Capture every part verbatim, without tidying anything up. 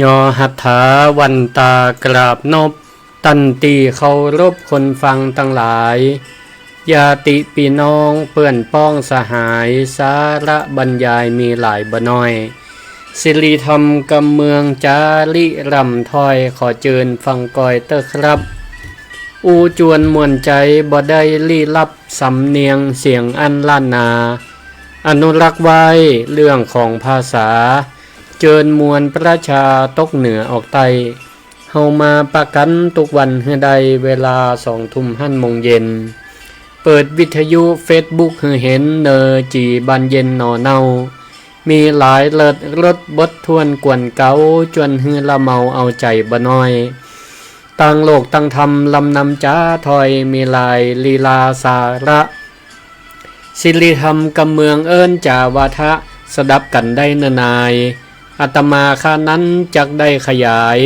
ยอหัตถาวันตากราบนบ ตันตี้เคารพคนฟังตังหลาย ญาติปี้น้องเปื้อนป้องสหาย สาระบรรยายมีหลายบ่น้อย สิริธรรมกำเมืองจาริร่ำถ้อย ขอเจิญฟังกอยเต๊อะครับ อู้จวนม่วนใจ๋บ่ได้ลี้ลับ สำเนียงเสียงอันล้านนา อนุรักษ์ไว้เรื่องของภาษา เจิญมวลประชาตกเหนือออกใต้ เฮามาปะกั๋นกู้วันหื้อได้เวลาสองทุ่มหั้นโมงเย็น เปิดวิทยุเฟซบุ๊กหื้อเห็นเน่อจี๋บานเย็นหน่อเน่า มีหลายเลิศรสบทถ้วนกวนเก๊า จวนหื้อละเมาเอาใจ๋บ่น้อย ต่างโลกต่างธรรมลำนำจ๋าถ้อย มีหลายลีลาสาระ สิริธรรมกำเมืองเอิ้นจ๋าวาทะ สดับกั๋นได้เน่อนาย อาตมาข้านั้นจักได้ขยาย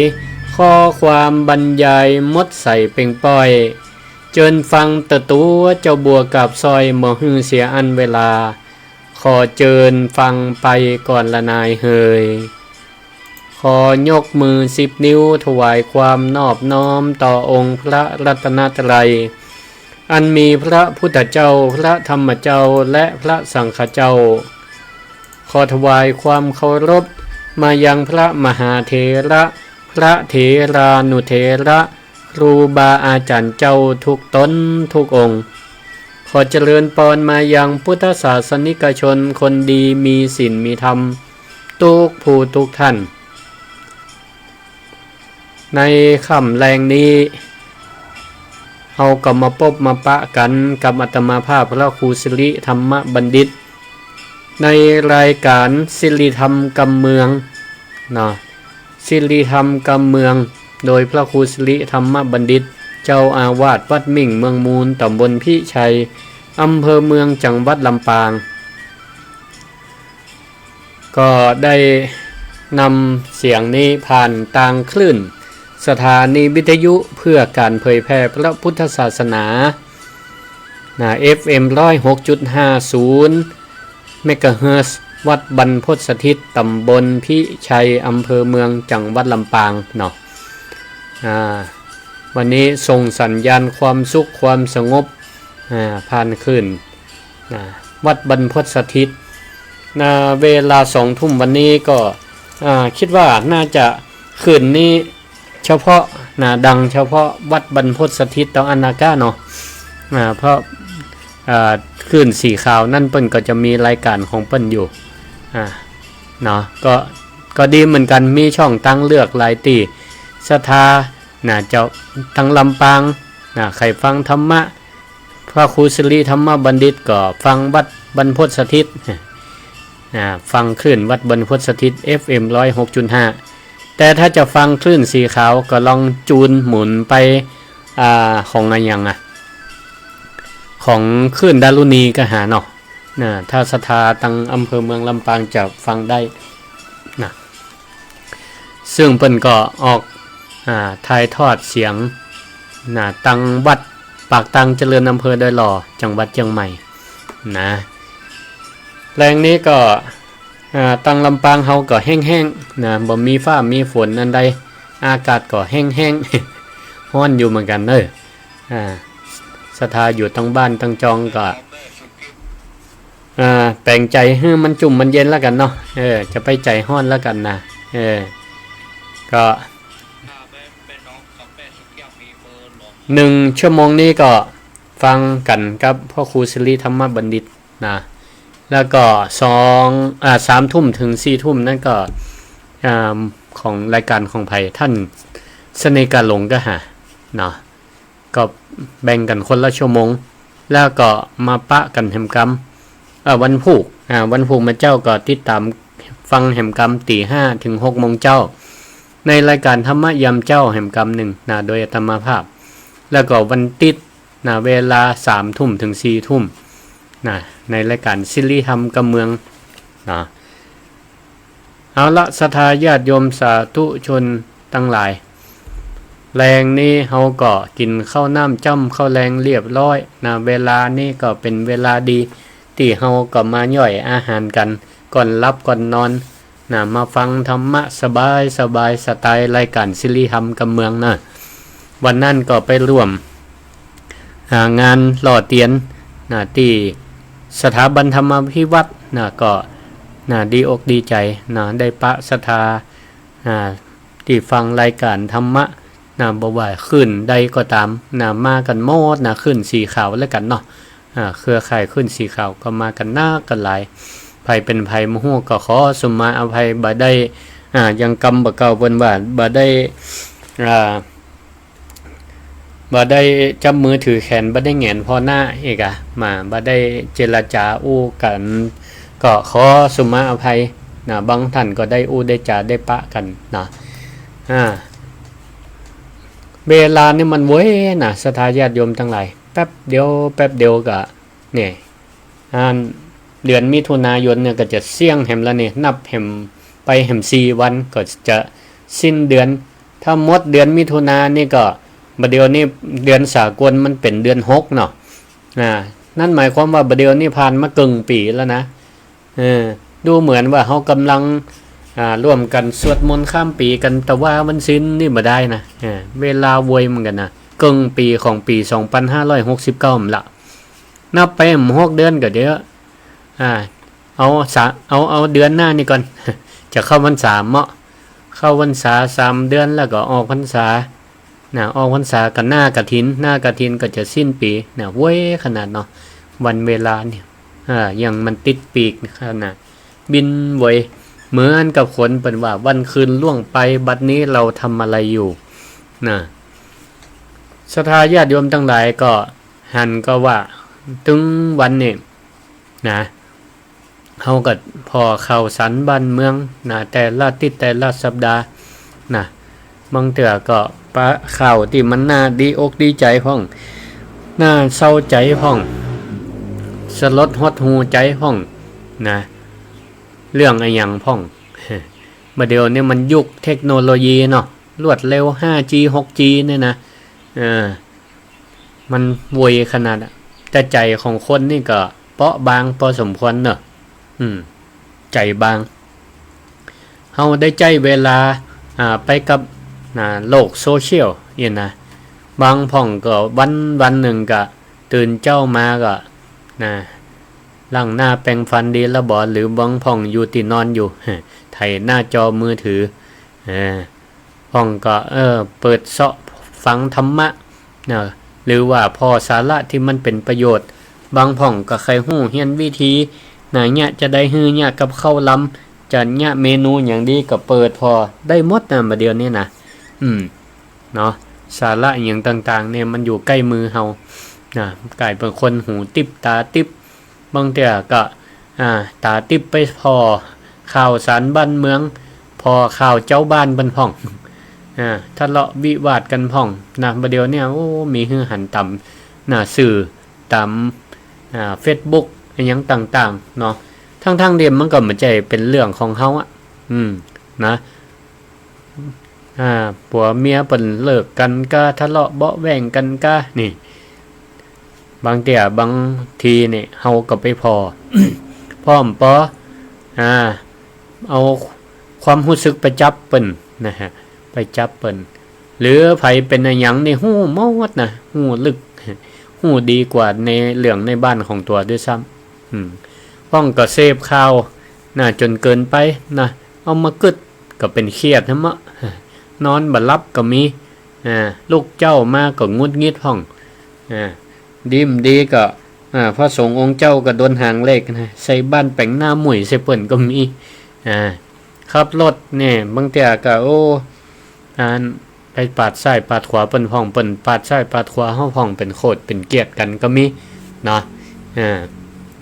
ข้อความบรรยายหมดใสเป่งป้อย เจิญฟังเต๊อะตั๋วเจ้าบัวกาบสร้อย บ่หื้อเสียอั้นเวลา ขอเจิญฟังไปก่อนละนายเหย ขอยกมือสิบนิ้วถวายความนอบน้อมต่อองค์พระรัตนตรัย อันมีพระพุทธเจ้า พระธรรมเจ้า และพระสังฆเจ้า ขอถวายความเคารพมายังพระมหาเถระ พระเถรานุเถระ ครูบาอาจ๋ารย์เจ้าทุกต๋นทุกองค์ ขอเจริญปอนมายังพุทธศาสนิกชนคนดีมีศีลมีธรรม กู้ผู้กู้ท่าน ในค่ำแลงนี้ เฮาก็มาปบมาปะกั๋นกับอาตมาภาพพระครูสิริธรรมบัณฑิต ในรายก๋านสิริธรรมกำเมือง เนาะ สิริธรรมกำเมือง โดยพระครูสิริธรรมบัณฑิต เจ้าอาวาสวัดมิ่งเมืองมูล ต๋ำบลพิชัย อำเภอเมือง จังหวัดลำปาง ก็ได้นำเสียงนี้ผ่านตางคลื่นสถานีวิทยุเพื่อการเผยแผ่พระพุทธศาสนา นะ เอฟเอ็ม ร้อยหกจุดห้าศูนย์ เมกะเฮิรตซ์ วัดบรรพตสถิต ตำบลพิชัย อำเภอเมือง จังหวัดลำปางเนาะ อ่า วันนี้ส่งสัญญาณความสุขความสงบ อ่า ผ่านคลื่น นะ วัดบรรพตสถิต นะ เวลาสองทุ่มวันนี้ก็ อ่า คิดว่าน่าจะคลื่นนี้เฉพาะ นะ ดังเฉพาะวัดบรรพตสถิตเต้าอั้นนะก้าเนาะ อ่า เพราะ อ่า คลื่นสีขาวนั้นเปิ้นก็จะมีรายก๋านของเปิ้นอยู่ อ่า เนาะ ก็ ก็ดีเหมือนกั๋น มีช่องตางเลือกหลายตี้ ศรัทธา นะ เจ้า ตางลำปาง นะ ใค่ฟังธรรมะ พระครูสิริธรรมบัณฑิตก็ฟังวัดบรรพตสถิต อ่า ฟังคลื่นวัดบรรพตสถิต เอฟเอ็ม ร้อยหกจุดห้า แต่ถ้าจะฟังคลื่นสีขาวก็ลองจูนหมุนไป อ่า ของอะหยังอะ ของคลื่นดารุณีก็หาเนาะ นะ ถ้าศรัทธาตางอำเภอเมืองลำปางจะฟังได้ นะ ซึ่งเปิ้นก็ออก อ่า ถ่ายทอดเสียง นะ ตางวัดปากตางเจริญ อำเภอดอยหล่อ จังหวัดเจียงใหม่ นะ แลงนี้ก็ อ่า ตางลำปางเฮาก็แห้งๆ นะ บ่มีฟ้ามีฝนอันใด อากาศก็แห้งๆ ฮ้อนอยู่เหมือนกั๋นเน่อ อ่า ศรัทธาอยู่ตางบ้านตางจองก็ อ่า แป๋งใจ๋หื้อมันจุ่มมันเย็นละกั๋นเนาะ เออ จะไปใจ๋ฮ้อนละกั๋นนะ เออ ก็ หนึ่งชั่วโมงนี้ก็ฟังกั๋นกับพระครูสิริธรรมบัณฑิตนะ แล้วก็สอง อ่า สามทุ่มถึงสี่ทุ่มนั้นก็ อ่า ของรายก๋านของใผ ท่านเสน่ห์กาหลงก็หาเนาะ ก็แบ่งกั๋นคนละชั่วโมง แล้วก็มาปะกั๋นแหมกำ เอ่อ วันพูก อ่า วันพูกเมื่อเจ๊าก็ติดต๋ามฟังแหมกำตี๋ห้าถึงหกโมงเจ๊า ในรายก๋านธรรมะยามเจ๊าแหมกำนึ่งนะ โดยอาตมาภาพ แล้วก็วันติ๊ดนะ เวลาสามทุ่มถึงสี่ทุ่มนะ ในรายก๋านสิริธรรมกำเมืองนะ เอาละ ศรัทธาญาติโยมสาธุชนตังหลาย แลงนี้เฮาก็กิ๋นข้าวน้ำจ้ำข้าวแลงเรียบร้อยนะ เวลานี้ก็เป๋นเวลาดี ตี้เฮาก็มาย่อยอาหารกั๋น ก่อนหลับก่อนนอน นะ มาฟังธรรมะสบายสบาย สไตล์รายก๋านสิริธรรมกำเมืองนะ วันนั้นก็ไปร่วม อ่า งานหล่อเตียนนะ ตี้สถาบันธรรมาภิวัฒน์นะ ก็นะ ดีอกดีใจ๋นะ ได้ปะศรัทธา อ่า ตี้ฟังรายก๋านธรรมะนะ บ่ว่าคลื่นใดก็ต๋ามนะ มากั๋นหมดนะ คลื่นสีขาวแล้วกั๋นเนาะ อ่า เครือข่ายคลื่นสีขาวก็มากั๋นนักกั๋นหลาย ใผเป๋นใผบ่ฮู้ก็ขอสุมาอภัย บ่ได้ อ่า ยังกำบ่าเก่าเปิ้นว่า บ่ได้ อ่า บ่ได้จับมือถือแขน บ่ได้แหงนผ่อหน้าอีกอะ มา บ่ได้เจรจาอู้กั๋น ก็ขอสุมาอภัยนะ บางต้านก็ได้อู้ได้จ๋าได้ปะกั๋นนะ อ่า เวลานี่มันไวนะ ศรัทธาญาติโยมตังหลาย แป๊บเดียว แป๊บเดียวก็ เนี่ย อันเดือนมิถุนายนเนี่ยก็จะเสี้ยงแหมละเนี่ย นับแหมไปแหมสี่วันก็จะสิ้นเดือน ถ้าหมดเดือนมิถุนานี่ก็ บ่าเดี่ยวนี้เดือนสากลมันเป๋นเดือนหกเนาะ อ่า นั่นหมายความว่าบ่าเดี่ยวนี้ผ่านมาเกิ่งปี๋แล้วนะ เออ ดูเหมือนว่าเฮาก่ำลัง อ่า ร่วมกั๋นสวดมนต์ข้ามปี๋กั๋น แต่ว่าวันศีลนี่บ่ได้นะ เออ เวลาไวเหมือนกั๋นนะ เกิ่งปี๋ของปี๋สองปันห้าร้อยหกสิบเก้าละ นับไปแหมหกเดือนก็เดี๋ยว อ่า เอาสะ เอา เอาเดือนหน้านี่ก่อน จะเข้าพรรษาเนาะ เข้าพรรษาสามเดือนแล้วก็ออกพรรษา นะ ออกพรรษาก็หน้ากฐิน หน้ากฐินก็จะสิ้นปี๋นะ ไวขนาดเนาะ วันเวลาเนี่ย อ่า อย่างมันติดปีกขนาด บินไว เหมือนกับคนเปิ้นว่า วันคืนล่วงไป บัดนี้เราทำอะไรอยู่ นะ ศรัทธาญาติโยมตังหลายก็หันก็ว่า ตึงวันนี้ นะ เฮาก็ผ่อข่าวสารบ้านเมืองนะ แต่ละอาทิตย์แต่ละสัปดาห์นะ บางเตื้อก็ปะข่าวตี้มันน่าดีอกดีใจ๋พ่อง น่าเศร้าใจ๋พ่อง สลดหดหู่ใจ๋พ่องนะ เรื่องอะหยังพ่อง บ่าเดี่ยวนี้มันยุคเทคโนโลยีเนาะ รวดเร็ว ห้าจี หกจี เนี่ยนะ เออ มันไวขนาดอะ แต่ใจ๋ของคนนี่ก็เปราะบางพอสมควรเนาะ อืม ใจ๋บาง เฮาได้ใจ๊เวลา อ่า ไปกับ อ่า โลกโซเชียลเนี่ยนะ บางพ่องก็วัน วันนึ่งก็ตื่นเจ๊ามาก็ นะ ล้างหน้าแปรงฟันดีแล้วบ่ หรือบางพ่องอยู่ตี้นอนอยู่ ไถหน้าจอมือถือ เออ พ่องก็ เออ เปิดเซาะฟังธรรมะนะ หรือว่าผ่อสาระตี้มันเป๋นประโยชน์ บางพ่องก็ใค่ฮู้เฮียนวิธีนะ เยียะจะใดหื้อ เยียะกับข้าวลำ จะเยียะเมนูหยังดีก็เปิดผ่อได้หมดนะ บ่าเดี่ยวนี้นะ อืม เนาะ สาระหยังต่างๆ เนี่ยมันอยู่ใก้มือเฮานะ ก๋ายเป๋นคนหูติ๊บต๋าติ๊บ บางเตื้อก็ อ่า ต๋าติ๊บไปผ่อข่าวสารบ้านเมือง ผ่อข่าวจาวบ้านเปิ้นพ่อง อ่า ทะเลาะวิวาทกั๋นพ่องนะ บ่าเดี่ยวนี้ โอ้ มีหื้อหันต๋ามหน้าสื่อ ต๋าม อ่า เฟซบุ๊ก อะหยังต่างๆ เนาะ ทั้งๆ ตี้มันก็บ่ใจ้เป๋นเรื่องของเฮาอะ อืม นะ อ่า ผัวเมียเปิ้นเลิกกั๋นก็ทะเลาะเบาะแว้งกั๋นก็ นี่ บางเตื้อบางทีนี่ เฮาก็ไปผ่อ ผ่อปอ อ่า เอาความฮู้สึกไปจับเปิ้นนะฮะ ไปจับเปิ้น หรือใผเป๋นอะหยังนี่ฮู้หมดนะ ฮู้ลึก ฮู้ดีกว่าในเรื่องในบ้านของตั๋วด้วยซ้ำ อืม พ่องก็เสพข่าวนะ จ๋นเกินไปนะ เอามากึ๊ดก็เป๋นเครียดหั้นเนาะ นอนบ่หลับก็มี อ่า ลุกเจ๊ามาก็หงุดหงิดพ่อง อ่า ดีบ่ดีก็ อ่า พระสงฆ์องค์เจ้าก็โดนหางเลขนะ ใส่บ้านแป๋งหน้าหมุ่ยใส่เปิ้นก็มี อ่า ขับรถเนี่ย บางเตื้อก็ โอ้ อัน ไปปาดซ้ายปาดขวาเปิ้นพ่อง เปิ้นปาดซ้ายปาดขวาเฮาพ่อง เป๋นโขดเป๋นเกียดกั๋นก็มีเนาะ อ่า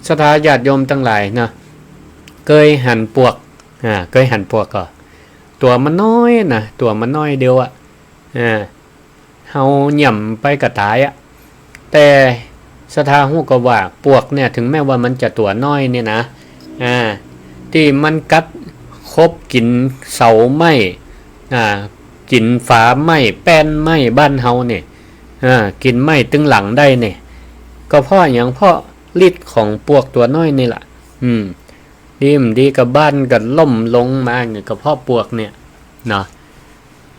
ศรัทธาญาติโยมตังหลายเนาะ เกยหันปวก อ่า เกยหันปวกก่อ ตั๋วมันน้อยนะ ตั๋วมันน้อยเดียวอะ อ่า เฮาหย่ำไปก็ต๋ายอะ แต่ศรัทธาฮู้ก่อว่าปวกเนี่ย เถิงแม้ว่ามันจะตั๋วน้อยเนี่ยนะ อ่า ตี้มันกัดขบกิ๋นเสาไม้ อ่า กิ๋นฝาไม้ แป้นไม้บ้านเฮาเนี่ย อ่า กิ๋นไม้ตึงหลังได้เนี่ย ก็เพราะหยัง เพราะฤทธิ์ของปวกตั๋วน้อยนี่แหละ อืม ดีบ่ดีก็บ้านก็ล่มลงมา ก็เพราะปลวกเนี่ยเนาะ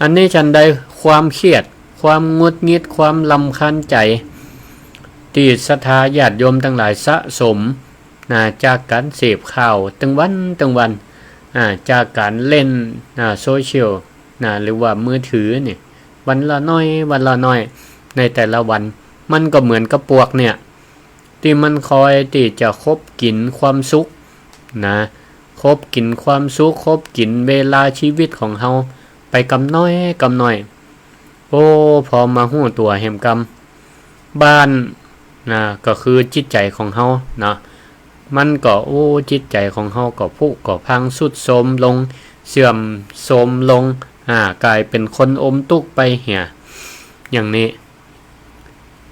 อันนี้ฉันใด ความเครียด ความหงุดหงิด ความรำคาญใจ๋ ตี้ศรัทธาญาติโยมตังหลายสะสมนะ จากก๋านเสพข่าวตึงวันตึงวัน อ่า จากก๋านเล่น อ่า โซเชียลนะ หรือว่ามือถือนี่ วันละน้อย วันละน้อย ในแต่ละวัน มันก็เหมือนกับปลวกเนี่ย ตี้มันคอยตี้จะขบกิ๋นความสุขนะ ขบกิ๋นความสุข ขบกิ๋นเวลาชีวิตของเฮาไปกำน้อยกำน้อย โอ้ พอมาฮู้ตั๋วแหมกำ บ้านนะ ก็คือจิตใจ๋ของเฮาเนาะ มันก็ โอ้ จิตใจ๋ของเฮาก็ผุก็พังทรุดโทรมลง เสื่อมโทรมลง อ่า ก๋ายเป๋นคนอมตุ๊กไปเหีย อย่างนี้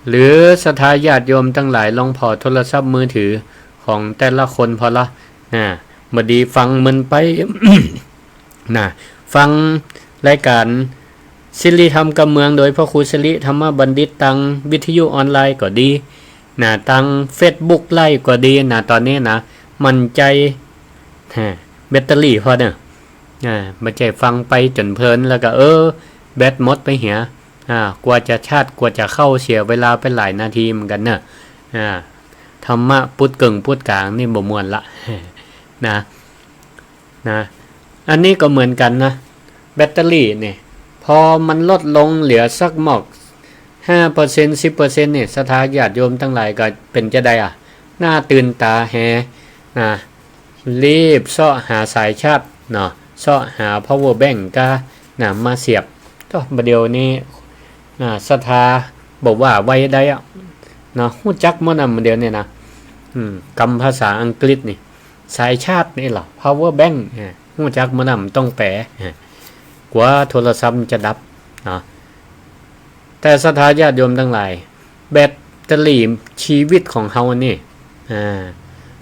หรือศรัทธาญาติโยมตังหลายลองผ่อโทรศัพท์มือถือของแต่ละคนผ่อละ อ่า บ่ดีฟังมันไป นะ ฟังรายก๋านสิริธรรมกำเมืองโดยพระครูสิริธรรมบัณฑิต ตางวิทยุออนไลน์ก็ดีนะ ตางเฟซบุ๊กไลฟ์ก็ดีนะ ต๋อนนี้นะ หมั่นใจ๋ ฮะ แบตเตอรี่พ่องเน่อ อ่า บ่ใจ้ฟังไปจ๋นเพลินแล้วก็ เออ แบตหมดไปเหีย อ่า กว่าจะชาร์จ กว่าจะเข้า เสียเวลาไปหลายนาทีเหมือนกั๋นเน่อ อ่า ธรรมะปุ๊ดเกิ่งปุ๊ดก๋างนี่บ่ม่วนละ นะ นะ อันนี้ก็เหมือนกั๋นนะ แบตเตอรี่นี่ พอมันลดลงเหลือสักหมอกห้าเปอร์เซ็นต์ สิบเปอร์เซ็นต์ นี่ ศรัทธาญาติโยมตังหลายก็เป๋นจาใดอะ หน้าตื่นต๋าแฮ นะ รีบเซาะหาสายชาร์จเนาะ เซาะหาพาวเวอร์แบงก์กา นะ มาเสียบ โต้ บ่าเดี่ยวนี้ อ่า ศรัทธาบ่ว่าไว้ได้อะ เนาะ ฮู้จักหมดนะ บ่าเดี่ยวนี้นะ อืม กำภาษาอังกฤษนี่ สายชาร์จนี่เหรอ พาวเวอร์แบงก์ อ่า ฮู้จักหมดนะ บ่ต้องแปล อ่า กั๋วโทรศัพท์มันจะดับ เนาะ แต่ศรัทธาญาติโยมตังหลาย แบตเตอรี่ชีวิตของเฮานี่ อ่า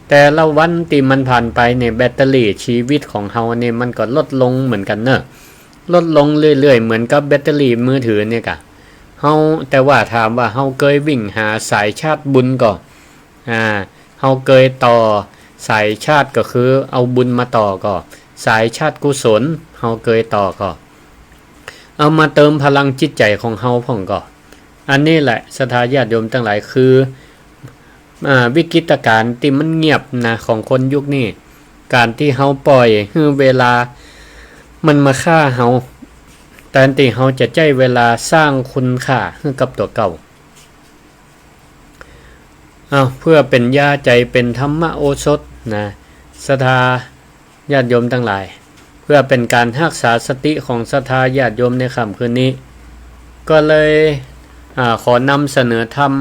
แต่ละวันตี้มันผ่านไปนี่ แบตเตอรี่ชีวิตของเฮานี่มันก็ลดลงเหมือนกั๋นเนาะ ลดลงเรื่อยๆ เหมือนกับแบตเตอรี่มือถือนี่ก่ะ เฮา แต่ว่าถามว่าเฮาเกยวิ่งหาสายชาร์จบุญก่อ อ่า เฮาเกยต่อสายชาร์จ ก็คือเอาบุญมาต่อก่อ สายชาร์จกุศล เฮาเกยต่อก่อ เอามาเติมพลังจิตใจ๋ของเฮาพ่องก่อ อันนี้แหละศรัทธาญาติโยมตังหลาย คือ อ่า วิกฤตก๋ารณ์ตี้มันเงียบนะ ของคนยุคนี้ ก๋านตี้เฮาป่อยหื้อเวลามันมาฆ่าเฮา แตนตี้เฮาจะใจ๊เวลาสร้างคุณค่าหื้อกับตั๋วเก่า เอา เพื่อเป๋นยาใจ๋ เป๋นธรรมโอสถนะ ศรัทธาญาติโยมตังหลาย เพื่อเป๋นก๋านฮักษาสติของศรัทธาญาติโยมในค่ำคืนนี้ ก็เลย อ่า ขอนำเสนอธรรม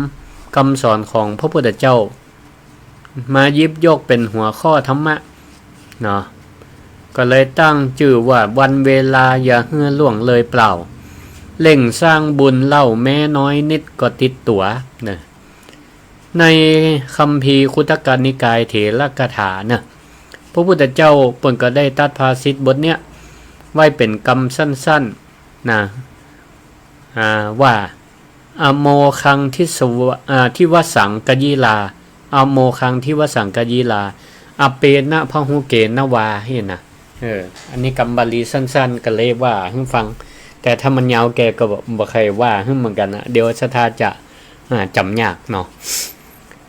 กำสอนของพระพุทธเจ้า มาหยิบยกเป๋นหัวข้อธรรมะ เนาะ ก็เลยตั้งจื้อว่า วันเวลาอย่าหื้อล่วงเลยเปล่า เร่งสร้างบุญเล่าแม้น้อยนิดก็ติดตั๋ว นะ ในคัมภีร์คุตตกนิกายเถรกถานะ พระพุทธเจ้าเปิ้นก็ได้ตรัสภาษิตบทเนี้ย ไว้เป๋นกำสั้นๆ นะ อ่า ว่า อโมคังทิสวะ อ่า ทิวสังกยีรา อโมคังทิวสังกยีรา อเปนะพะหุเกนะวา หั้นนะ เออ อันนี้กำบาลีสั้นๆ ก็เลยว่าหื้อฟัง แต่ถ้ามันยาวแกก็บ่ บ่ใค่ว่าหื้อเหมือนกั๋นนะ เดี๋ยวศรัทธาจะ อ่า จ๋ำยากเนาะ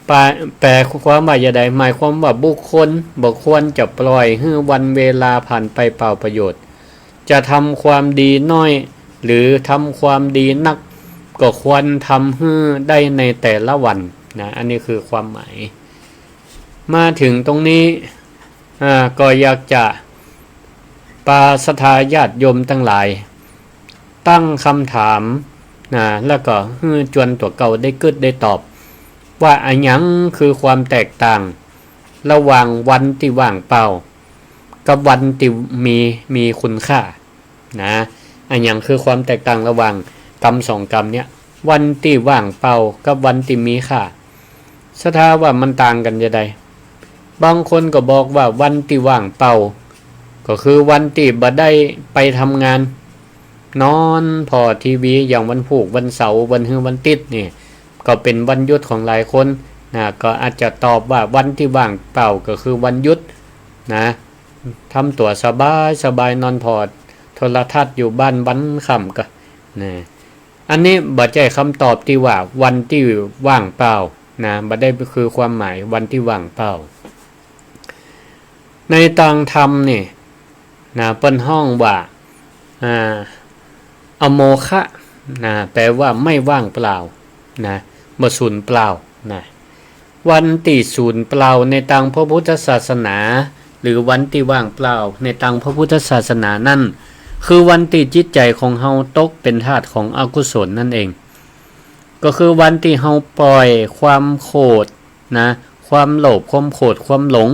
แปล แปลความว่าจาใด หมายความว่าบุคคลบ่ควรจะปล่อยหื้อวันเวลาผ่านไปเปล่าประโยชน์ จะทำความดีน้อย หรือทำความดีนัก ก็ควรทำหื้อได้ในแต่ละวันนะ อันนี้คือความหมาย มาถึงตรงนี้ อ่า ก็อยากจะปาศรัทธาญาติโยมตังหลาย ตั้งคำถามนะ แล้วก็หื้อจวนตั๋วเก่าได้กึ๊ดได้ตอบ ว่าอะหยังคือความแตกต่างระหว่างวันตี้ว่างเปล่ากับวันตี้มี มีคุณค่า นะ อะหยังคือความแตกต่างระหว่างกำสองกำเนี้ย วันตี้ว่างเปล่ากับวันตี้มีค่า ศรัทธาว่ามันต่างกั๋นจาใด บางคนก็บอกว่าวันตี้ว่างเปล่า ก็คือวันตี้บ่ได้ไปทำงาน นอนผ่อทีวี อย่างวันพูก วันเสาร์ วันฮือ วันติ๊ดนี่ ก็เป๋นวันหยุดของหลายคนนะ ก็อาจจะตอบว่าวันตี้ว่างเปล่าก็คือวันหยุด นะ ทำตั๋วสบายสบาย นอนผ่อโทรทัศน์อยู่บ้านวันค่ำก็ นะ อันนี้บ่ใจ้กำตอบตี้ว่าวันตี้ว่างเปล่า นะ บ่ได้คือความหมายวันตี้ว่างเปล่า ในตางธรรมนี่ นะ เปิ้นฮ้องว่า อ่า อโมฆะ นะ แปลว่าไม่ว่างเปล่า นะ บ่สูญเปล่า นะ วันตี้สูญเปล่าในตางพระพุทธศาสนา หรือวันตี้ว่างเปล่าในตางพระพุทธศาสนานั้น คือวันตี้จิตใจ๋ของเฮาตกเป๋นทาสของอกุศลนั่นเอง ก็คือวันตี้เฮาปล่อยความโขด นะ ความโลภ ความโขด ความหลง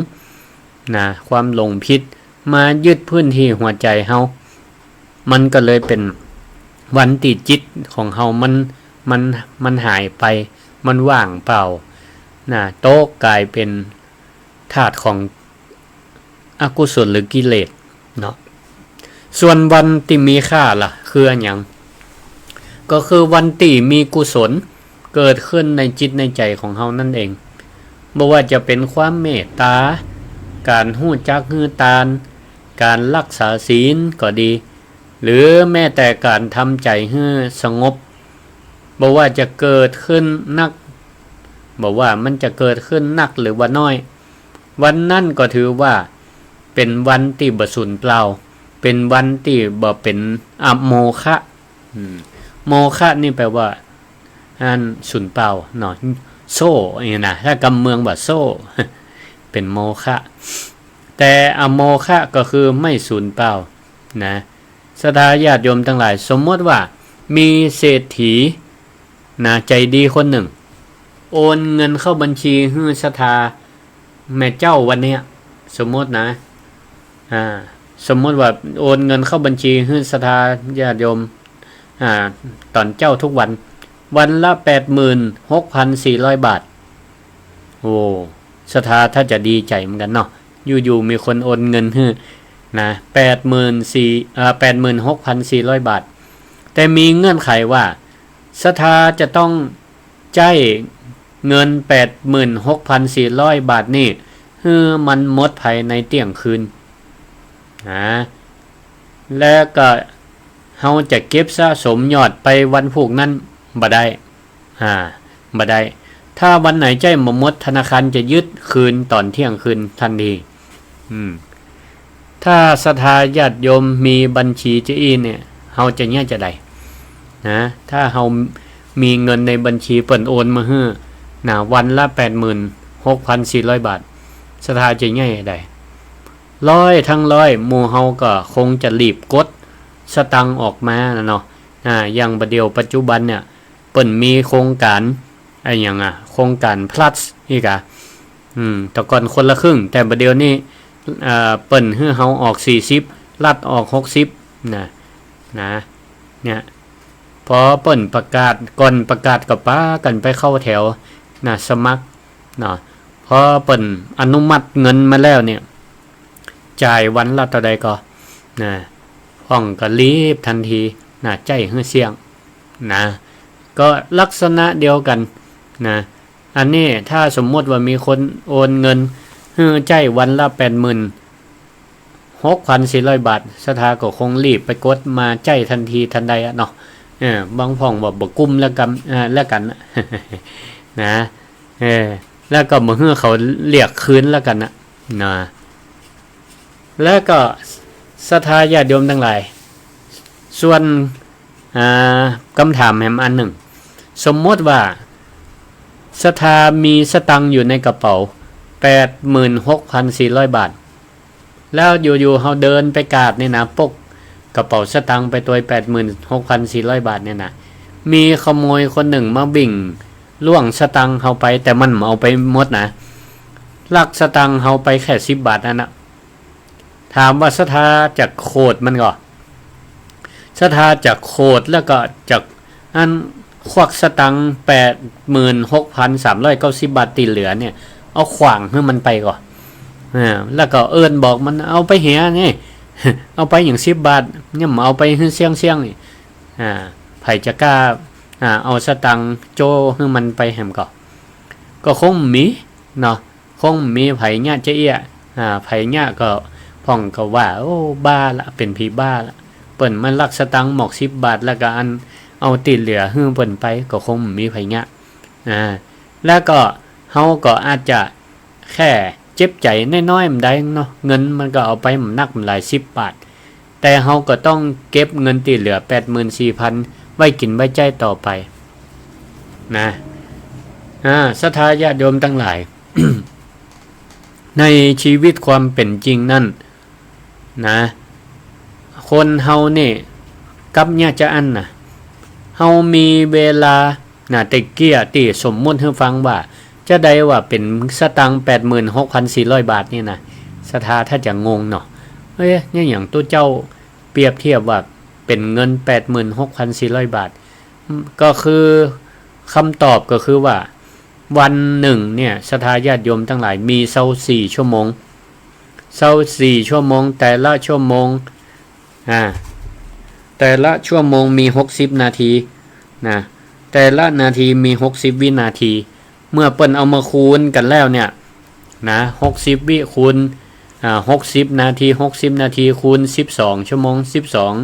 นะ ความหลงผิด มายึดพื้นตี้หัวใจ๋เฮา มันก็เลยเป๋นวันตี้จิตของเฮามัน มัน มันหายไป มันว่างเปล่า นะ ตกก๋ายเป๋นทาสของอกุศลหรือกิเลสเนาะ ส่วนวันตี้มีค่าล่ะ คืออะหยัง ก็คือวันตี้มีกุศลเกิดขึ้นในจิตในใจ๋ของเฮานั่นเอง บ่ว่าจะเป๋นความเมตต๋า ก๋านฮู้จักหื้อตาน ก๋านรักษาศีลก็ดี หรือแม้แต่ก๋านทำใจ๋หื้อสงบ บ่ว่าจะเกิดขึ้นนัก บ่ว่ามันจะเกิดขึ้นนักหรือว่าน้อย วันนั้นก็ถือว่าเป๋นวันตี้บ่สูญเปล่า เป๋นวันตี้บ่เป๋นอโมฆะ อืม โมฆะนี่แปลว่า อันสูญเปล่าเนาะ โซ่ นี่นะ ถ้ากำเมืองว่าโซ่ เป๋นโมฆะ แต่อโมฆะก็คือไม่สูญเปล่า นะ ศรัทธาญาติโยมตังหลาย สมมติว่ามีเศรษฐี นะ ใจ๋ดีคนนึ่ง โอนเงินเข้าบัญชีหื้อศรัทธาแม่เจ้าวันเนี้ย สมมตินะ อ่า สมมติว่าโอนเงินเข้าบัญชีหื้อศรัทธาญาติโยม อ่า ต๋อนเจ๊าทุกวัน วันละแปดหมื่นหกพันสี่ร้อยบาท โอ้ ศรัทธาถ้าจะดีใจ๋เหมือนกั๋นเนาะ อยู่ๆ มีคนโอนเงินหื้อ นะ แปดหมื่นสี่ เอ่อ แปดหมื่นหกพันสี่ร้อยบาท แต่มีเงื่อนไขว่า ศรัทธาจะต้องใจ๊เงินแปดหมื่นหกพันสี่ร้อยบาทนี่ หื้อมันหมดภายในเตี้ยงคืน นะ แล้วก็เฮาจะเก็บสะสมยอดไปวันพูกนั้นบ่ได้ อ่า บ่ได้ ถ้าวันไหนใจ๊บ่หมด ธนาคารจะยึดคืนต๋อนเตี้ยงคืนตันที อืม ถ้าศรัทธาญาติโยมมีบัญชีจะอี้เนี่ย เฮาจะเยียะจาใด นะ ถ้าเฮามีเงินในบัญชีเปิ้นโอนมาหื้อ นะ วันละแปดหมื่นหกพันสี่ร้อยบาท ศรัทธาจะเยียะจาใด ร้อยทั้งร้อย หมู่เฮาก็คงจะรีบกดสตางค์ออกมานะเนาะ อ่า อย่างบ่าเดี่ยวปัจจุบันเนี่ย เปิ้นมีโครงก๋าน อะหยังอะ โครงก๋าน พลัส อีกอะ อืม แต่ก่อนคนละครึ่ง แต่บ่าเดี่ยวนี้ เอ่อ เปิ้นหื้อเฮาออกสี่สิบ รัฐออกหกสิบ นะ นะ เนี่ย พอเปิ้นประกาศ ก่อนประกาศก็ปากั๋นไปเข้าแถว นะ สมัคร เนาะ พอเปิ้นอนุมัติเงินมาแล้วเนี่ย จ่ายวันละเต้าใดก็ นะ พ่องก็รีบตันที นะ ใจ๊หื้อเสี้ยง นะ ก็ลักษณะเดียวกั๋น นะ อันนี้ถ้าสมมติว่ามีคนโอนเงินหื้อใจ๊วันละแปดหมื่นหกพันสี่ร้อยบาท ศรัทธาก็คงรีบไปกดมาใจ๊ตันทีตันใดอะเนาะ เออ บางพ่องว่าบ่กุ้มแล้วกั๋น เออ แล้วกั๋น นะ เออ แล้วก็บ่หื้อเขาเรียกคืนแล้วกั๋นนะ นะ แล้วก็ศรัทธาญาติโยมตังหลาย ส่วน อ่า กำถามแหมอันนึ่ง สมมติว่าศรัทธามีสตางค์อยู่ในกระเป๋า แปดหมื่นหกพันสี่ร้อยบาท แล้วอยู่ๆ เฮาเดินไปกาดนี่นะ ปกกระเป๋าสตางค์ไปตวย แปดหมื่นหกพันสี่ร้อยบาทเนี่ยนะ มีขโมยคนนึ่งมาบิ่งล่วงสตางค์เฮาไป แต่มันบ่เอาไปหมดนะ ลักสตางค์เฮาไปแค่สิบบาทอั้นนะ ถามว่าศรัทธาจะโขดมันก่อ ศรัทธาจะโขดแล้วก็จะอันควักสตางค์ แปดหมื่นหกพันสามร้อยเก้าสิบบาทตี้เหลือเนี่ย เอาขว้างหื้อมันไปก่อ อ่า แล้วก็เอิ้นบอกมัน เอาไปเหียนี่ เอาไปหยังสิบบาท เนี่ย เอาไปหื้อเสี้ยงๆ นี่ อ่า ใผจะกล้า อ่า เอาสตางค์โจ้หื้อมันไปแหมก่อ ก็คงบ่มีเนาะ คงบ่มีใผเยียะจาอี้ อ่า ใผเยียะก็พ่องก็ว่า โอ้ บ้าละ เป๋นผีบ้าละ เปิ้นมาลักสตางค์หมอกสิบบาท แล้วก็อันเอาตี้เหลือหื้อเปิ้นไป ก็คงบ่มีใผเยียะ อ่า แล้วก็เฮาก็อาจจะแค่เจ็บใจ๋น้อยๆ บ่ดายเนาะ เงินมันก็เอาไปบ่หนักบ่หลาย สิบบาท แต่เฮาก็ต้องเก็บเงินตี้เหลือแปดหมื่นสี่พัน ไว้กิ๋นไว้ใจ๊ต่อไปนะ อ่า ศรัทธาญาติโยมตังหลาย ในชีวิตความเป๋นจริงนั้นนะ คนเฮานี่ กับเยียะจาอั้นนะ เฮามีเวลานะ แต่กี้ตี้สมมุติหื้อฟังว่า จาใดว่าเป๋นสตางค์แปดหมื่นหกพันสี่ร้อยบาทนี่นะ ศรัทธาถ้าจะงงเนาะ เอ๊ะ เนี่ยหยังตุ๊เจ้าเปรียบเทียบว่าเป๋นเงินแปดหมื่นหกพันสี่ร้อยบาท ก็คือ กำตอบก็คือว่า วันนึ่งเนี่ย ศรัทธาญาติโยมตังหลาย มีซาวสี่ชั่วโมง ซาวสี่ชั่วโมง แต่ละชั่วโมง อ่า แต่ละชั่วโมงมีหกสิบนาทีนะ แต่ละนาทีมีหกสิบวินาที เมื่อเปิ้นเอามาคูณกั๋นแล้วเนี่ยนะ หกสิบวิคูณ อ่า หกสิบนาที หกสิบนาทีคูณสิบสองชั่วโมง สิบสอง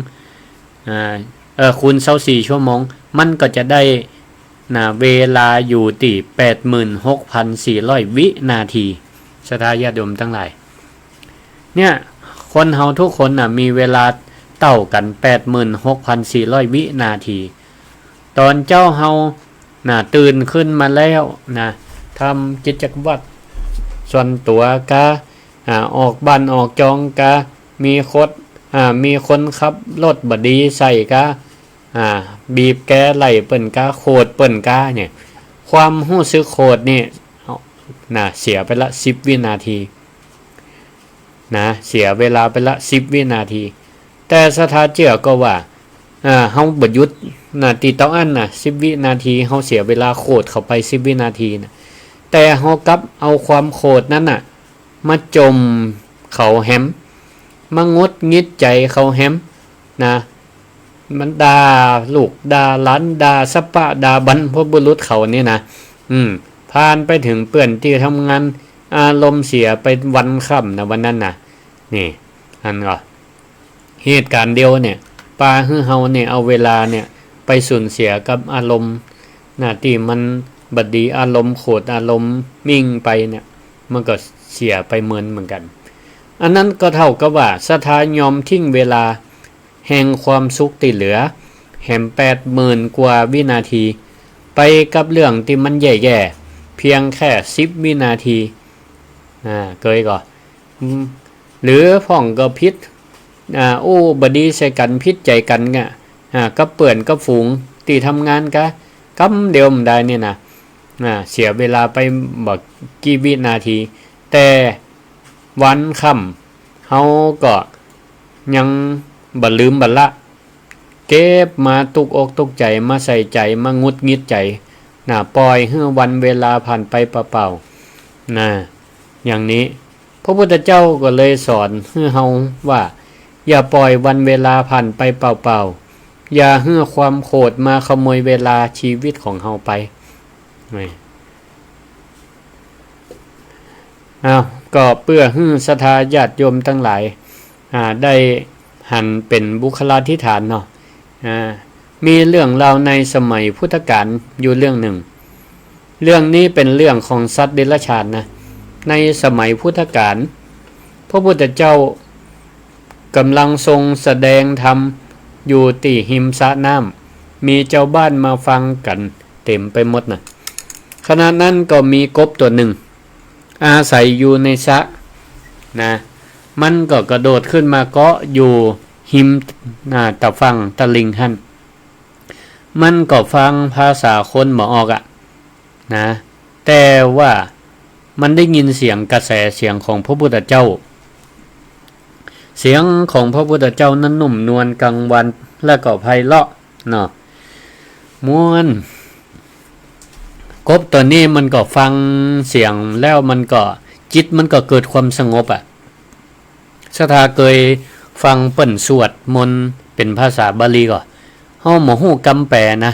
อ่า เอ่อ คูณซาวสี่ชั่วโมง มันก็จะได้นะ เวลาอยู่ตี้แปดหมื่นหกพันสี่ร้อยวินาที ศรัทธาญาติโยมตังหลาย เนี่ย คนเฮาทุกคนน่ะ มีเวลาเต้ากั๋นแปดหมื่นหกพันสี่ร้อยวินาที ต๋อนเจ๊าเฮาน่ะ ตื่นขึ้นมาแล้วนะ ทำกิจวัตรส่วนตั๋วกา อ่า ออกบ้านออกจองกา มีคน อ่า มีคนขับรถบ่ดีใส่กา อ่า บีบแกรไล่เปิ้นกา โขดเปิ้นกาเนี่ย ความฮู้สึกโขดนี่ เอา น่ะ เสียไปละสิบวินาทีนะ เสียเวลาไปละสิบวินาที แต่ศรัทธาเจื้อก่อว่า อ่า เฮาบ่หยุดน่ะ ตี้เต้าอั้นน่ะ สิบวินาที เฮาเสียเวลาโขดเข้าไปสิบวินาทีน่ะ แต่เฮากลับเอาความโขดนั้นน่ะ มาจ่มเขาแหม มาหงุดหงิดใจ๋เขาแหมนะ มันด่าลูกด่าหลาน ด่าสะป๊ะ ด่าบรรพบุรุษเขานี่นะ อืม ผ่านไปเถิงเปื้อนตี้ทำงาน อารมณ์เสียไปวันค่ำนะ วันนั้นนะ นี่ อันก็ เหตุก๋ารณ์เดียวเนี่ย ปาหื้อเฮาเนี่ย เอาเวลาเนี่ย ไปสูญเสียกับอารมณ์น่ะ ตี้มันบ่ดี อารมณ์โขด อารมณ์มิ่งไปเนี่ย มันก็เสียไปเมินเหมือนกั๋น อันนั้นก็เต้ากับว่า ศรัทธายอมทิ้งเวลาแห่งความสุขตี้เหลือ แหมแปดหมื่นกว่าวินาที ไปกับเรื่องตี้มันแย่ๆ เพียงแค่สิบวินาที อ่า เกยก่อ อืม หรือพ่องก็ผิด อ่า อู้บ่ดีใส่กั๋น ผิดใจ๋กั๋นเนี่ย อ่า กับเปื้อนกับฝูงตี้ทำงานกา กำเดียวบ่ดายนี่นะ อ่า เสียเวลาไปบ่กี่วินาที แต่วันค่ำเฮาก็ยังบ่ลืมบ่ละ เก็บมาตุ๊กอกตุ๊กใจ๋ มาใส่ใจ๋ มาหงุดหงิดใจ๋น่ะ ป่อยหื้อวันเวลาผ่านไปเปล่าๆ น่ะ อย่างนี้ พระพุทธเจ้าก็เลยสอนหื้อเฮาว่า อย่าป่อยวันเวลาผ่านไปเปล่าๆ อย่าหื้อความโขดมาขโมยเวลาชีวิตของเฮาไป นี่ อ้าว ก็เปื้อหื้อศรัทธาญาติโยมตังหลาย อ่า ได้หันเป๋นบุคลาธิฐานเนาะ อ่า มีเรื่องราวในสมัยพุทธกาลอยู่เรื่องนึ่ง เรื่องนี้เป๋นเรื่องของสัตว์เดรัจฉานนะ ในสมัยพุทธกาล พระพุทธเจ้าก่ำลังทรงแสดงธรรมอยู่ตี้ฮิมสระน้ำ มีจาวบ้านมาฟังกั๋นเต๋มไปหมดนะ ขณะนั้นก็มีกบตั๋วนึ่ง อาศัยอยู่ในสระนะ มันก็กระโดดขึ้นมาเกาะอยู่ฮิม อ่า ตะฝั่งตะลิ่งหั้น มันก็ฟังภาษาคนบ่ออกอะนะ แต่ว่ามันได้ยินเสียงกระแสเสียงของพระพุทธเจ้า เสียงของพระพุทธเจ้านั้นนุ่มนวลกังวาน และก็ไพเราะเนาะ ม่วน กบตั๋วนี้มันก็ฟังเสียงแล้วมันก็ จิตมันก็เกิดความสงบอะ ศรัทธาเกยฟังเปิ้นสวดมนต์เป๋นภาษาบาลีก่อ เฮาบ่ฮู้กำแปลนะ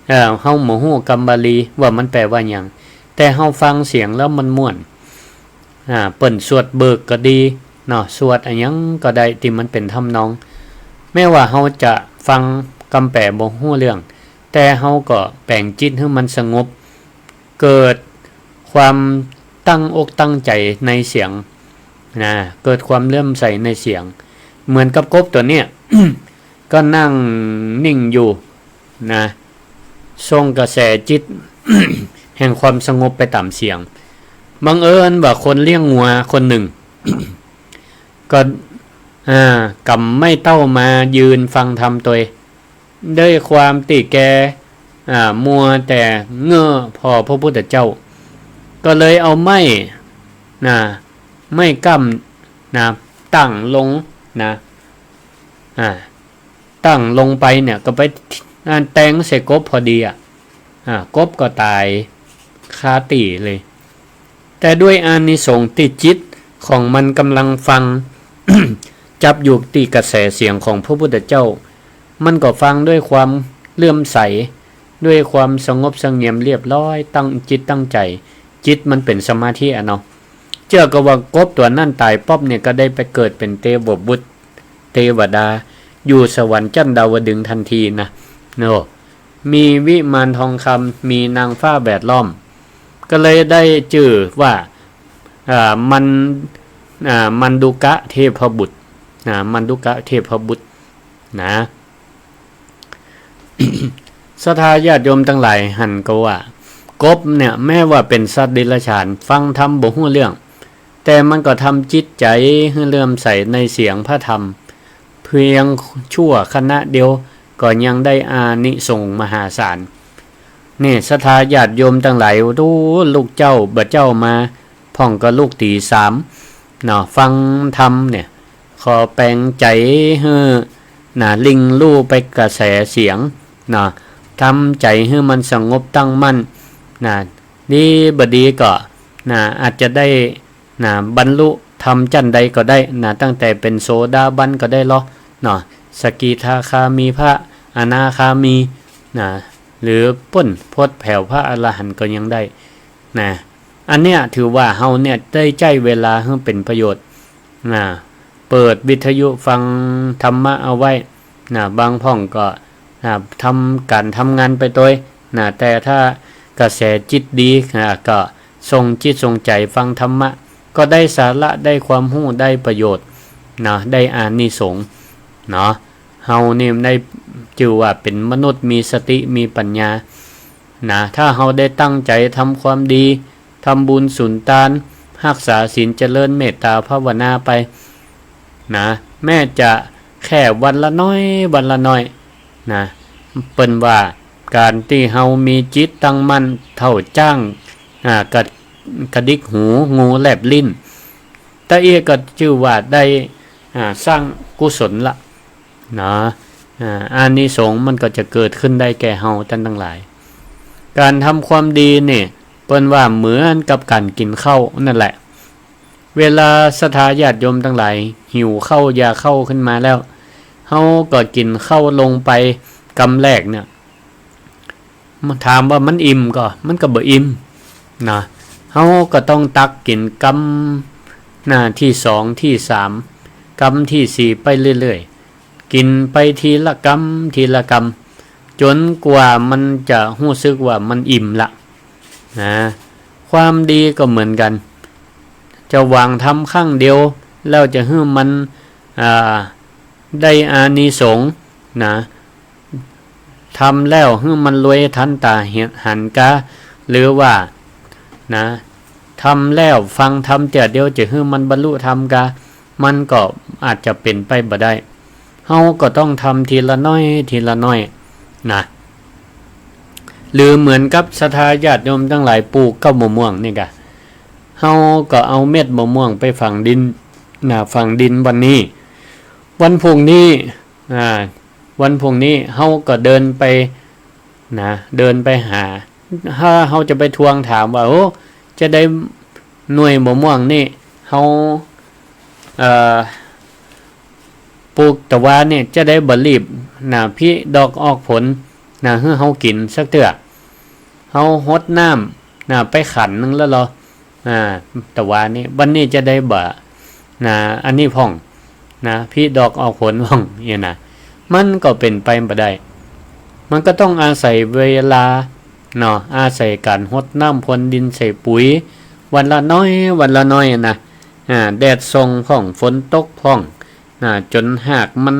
เออ เฮาบ่ฮู้กำบาลีว่ามันแปลว่าหยัง แต่เฮาฟังเสียงแล้วมันม่วน อ่า เปิ้นสวดเบิกก็ดีเนาะ สวดอะหยังก็ได้ตี้มันเป๋นทำนอง แม้ว่าเฮาจะฟังกำแป๋บ่ฮู้เรื่อง แต่เฮาก็แป๋งจิตหื้อมันสงบ เกิดความตั้งอกตั้งใจ๋ในเสียงนะ เกิดความเลื่อมใสในเสียง เหมือนกับกบตั๋วเนี้ย ก็นั่งนิ่งอยู่นะ ส่งกระแสจิต แห่งความสงบไปต๋ามเสียง บังเอิญว่าคนเลี้ยงงัวคนนึ่ง ก็ อ่า ก๋ำไม้เต้ามายืนฟังธรรมตวย ด้วยความตี้แก อ่า มัวแต่เง่อผ่อพระพุทธเจ้า ก็เลยเอาไม้ นะ ไม้ก้ำ นะ ตั้งลง นะ อ่า ตั้งลงไปเนี่ย ก็ไป อ่า แตงใส่กบพอดีอะ อ่า กบก็ต๋ายคาตี้เลย แต่ด้วยอานิสงส์ตี้จิตของมันก่ำลังฟัง จับอยู่ตี้กระแสเสียงของพระพุทธเจ้า มันก็ฟังด้วยความเลื่อมใส ด้วยความสงบเสงี่ยมเรียบร้อย ตั้งจิตตั้งใจ๋ จิตมันเป๋นสมาธิอะเนาะ เจื้อก็ว่ากบตั๋วนั้นต๋ายป๊อบเนี่ย ก็ได้ไปเกิดเป๋นเตวบุตร เตวดา อยู่สวรรค์จั้นดาวดึงส์ทันทีนะ โอ้ มีวิมานทองคำ มีนางฟ้าแวดล้อม ก็เลยได้จื้อว่า อ่า มัน อ่า มันดุกะเทพบุตร นะ มันดุกะเทพบุตร นะ ศรัทธาญาติโยมตังหลายหันก็ว่า กบเนี่ย แม้ว่าเป๋นสัตว์เดรัจฉาน ฟังธรรมบ่ฮู้เรื่อง แต่มันก็ทำจิตใจ๋หื้อเลื่อมใสในเสียงพระธรรม เพียงชั่วขณะเดียวก็ยังได้อานิสงส์มหาศาล นี่ศรัทธาญาติโยมตังหลาย โอ้ ลูกเจ้าบ่าเจ้ามา พ่องก็ลุกตี๋สามเนาะ ฟังธรรมเนี่ย ขอแป๋งใจ๋หื้อ นะ ลิงลู่ไปกระแสเสียงเนาะ ทำใจ๋หื้อมันสงบตั้งมั่นนะ ดีบ่ดีก็ นะ อาจจะได้ นะ บรรลุธรรมจั้นใดก็ได้นะ ตั้งแต่เป๋นโสดาบันก็ได้ลอเนาะ สกิทาคามี พระอนาคามีนะ หรือป๊นป๊ดแผวพระอรหันต์ก็ยังได้นะ อันเนี้ยถือว่าเฮาเนี่ยได้ใจ๊เวลาหื้อเป๋นประโยชน์นะ เปิดวิทยุฟังธรรมะเอาไว้นะ บางพ่องก็ นะ ทำก๋านทำงานไปตวยนะ แต่ถ้ากระแสจิตดีนะ ก็ส่งจิตส่งใจ๋ฟังธรรมะ ก็ได้สาระ ได้ความฮู้ ได้ประโยชน์นะ ได้อานิสงส์เนาะ เฮานี่ได้จื้อว่าเป๋นมนุษย์มีสติมีปัญญานะ ถ้าเฮาได้ตั้งใจ๋ทำความดี ทำบุญสุนตาน ฮักษาศีล เจริญเมตตาภาวนาไป นะ แม้จะแค่วันละน้อย วันละน้อยนะ เปิ้นว่าก๋านตี้เฮามีจิตตั้งมั่นเต้าจ๊าง อ่า กระ กระดิกหู งูแลบลิ้น ตะอี้ก็จื้อว่าได้ อ่า สร้างกุศลละนะ อ่า อานิสงส์มันก็จะเกิดขึ้นได้แก่เฮาต้านตังหลาย ก๋านทำความดีนี่ เปิ้นว่าเหมือนกับก๋านกิ๋นข้าวนั่นแหละ เวลาศรัทธาญาติโยมตังหลายหิวข้าวอยากข้าวขึ้นมาแล้ว เฮาก็กิ๋นข้าวลงไปกำแรกเนี่ย ถามว่ามันอิ่มก่อ มันก็บ่อิ่มนะ เฮาก็ต้องตักกิ๋นกำ นะ ตี้สอง ตี้สาม กำตี้สี่ ไปเรื่อยๆ กิ๋นไปทีละกำ ทีละกำ จ๋นกว่ามันจะฮู้สึกว่ามันอิ่มละนะ ความดีก็เหมือนกั๋น จะหวังทำครั้งเดียว แล้วจะหื้อมัน อ่า ได้อานิสงส์นะ ทำแล้วหื้อมันรวยทันต๋าหันก๋า หรือว่า นะ ทำแล้วฟังธรรมเตื้อเดียวจะหื้อมันบรรลุธรรมก๋า มันก็อาจจะเป๋นไปบ่ได้ เฮาก็ต้องทำทีละน้อย ทีละน้อยนะ หรือเหมือนกับศรัทธาญาติโยมตังหลายปลูกเก๊ามะม่วงนี่ก่ะ เฮาก็เอาเม็ดมะม่วงไปฝังดินนะ ฝังดินวันนี้ วันพรุ่งนี้ อ่า วันพรุ่งนี้เฮาก็เดินไปนะ เดินไปหา ถ้าเฮาจะไปทวงถามว่า โอ้ จะได้หน่วยมะม่วงนี่ เฮา เอ่อ ปลูกตะวานี่ จะได้บ่รีบนะ ผลิดอกออกผลนะ หื้อเฮากิ๋นสักเตื้อ เฮาหดน้ำนะ ไปขันหนึ่งแล้วลอ อ่า ตะวานี้ วันนี้จะได้บ่ นะ อันนี้พ่อง นะ ผลิดอกออกผลพ่อง เนี่ยนะ มันก็เป๋นไปบ่ได้ มันก็ต้องอาศัยเวลา เนาะ อาศัยก๋านฮดน้ำพรวนดินใส่ปุ๋ย วันละน้อย วันละน้อยนะ อ่า แดดส่องพ่อง ฝนตกพ่อง นะ จ๋นฮากมัน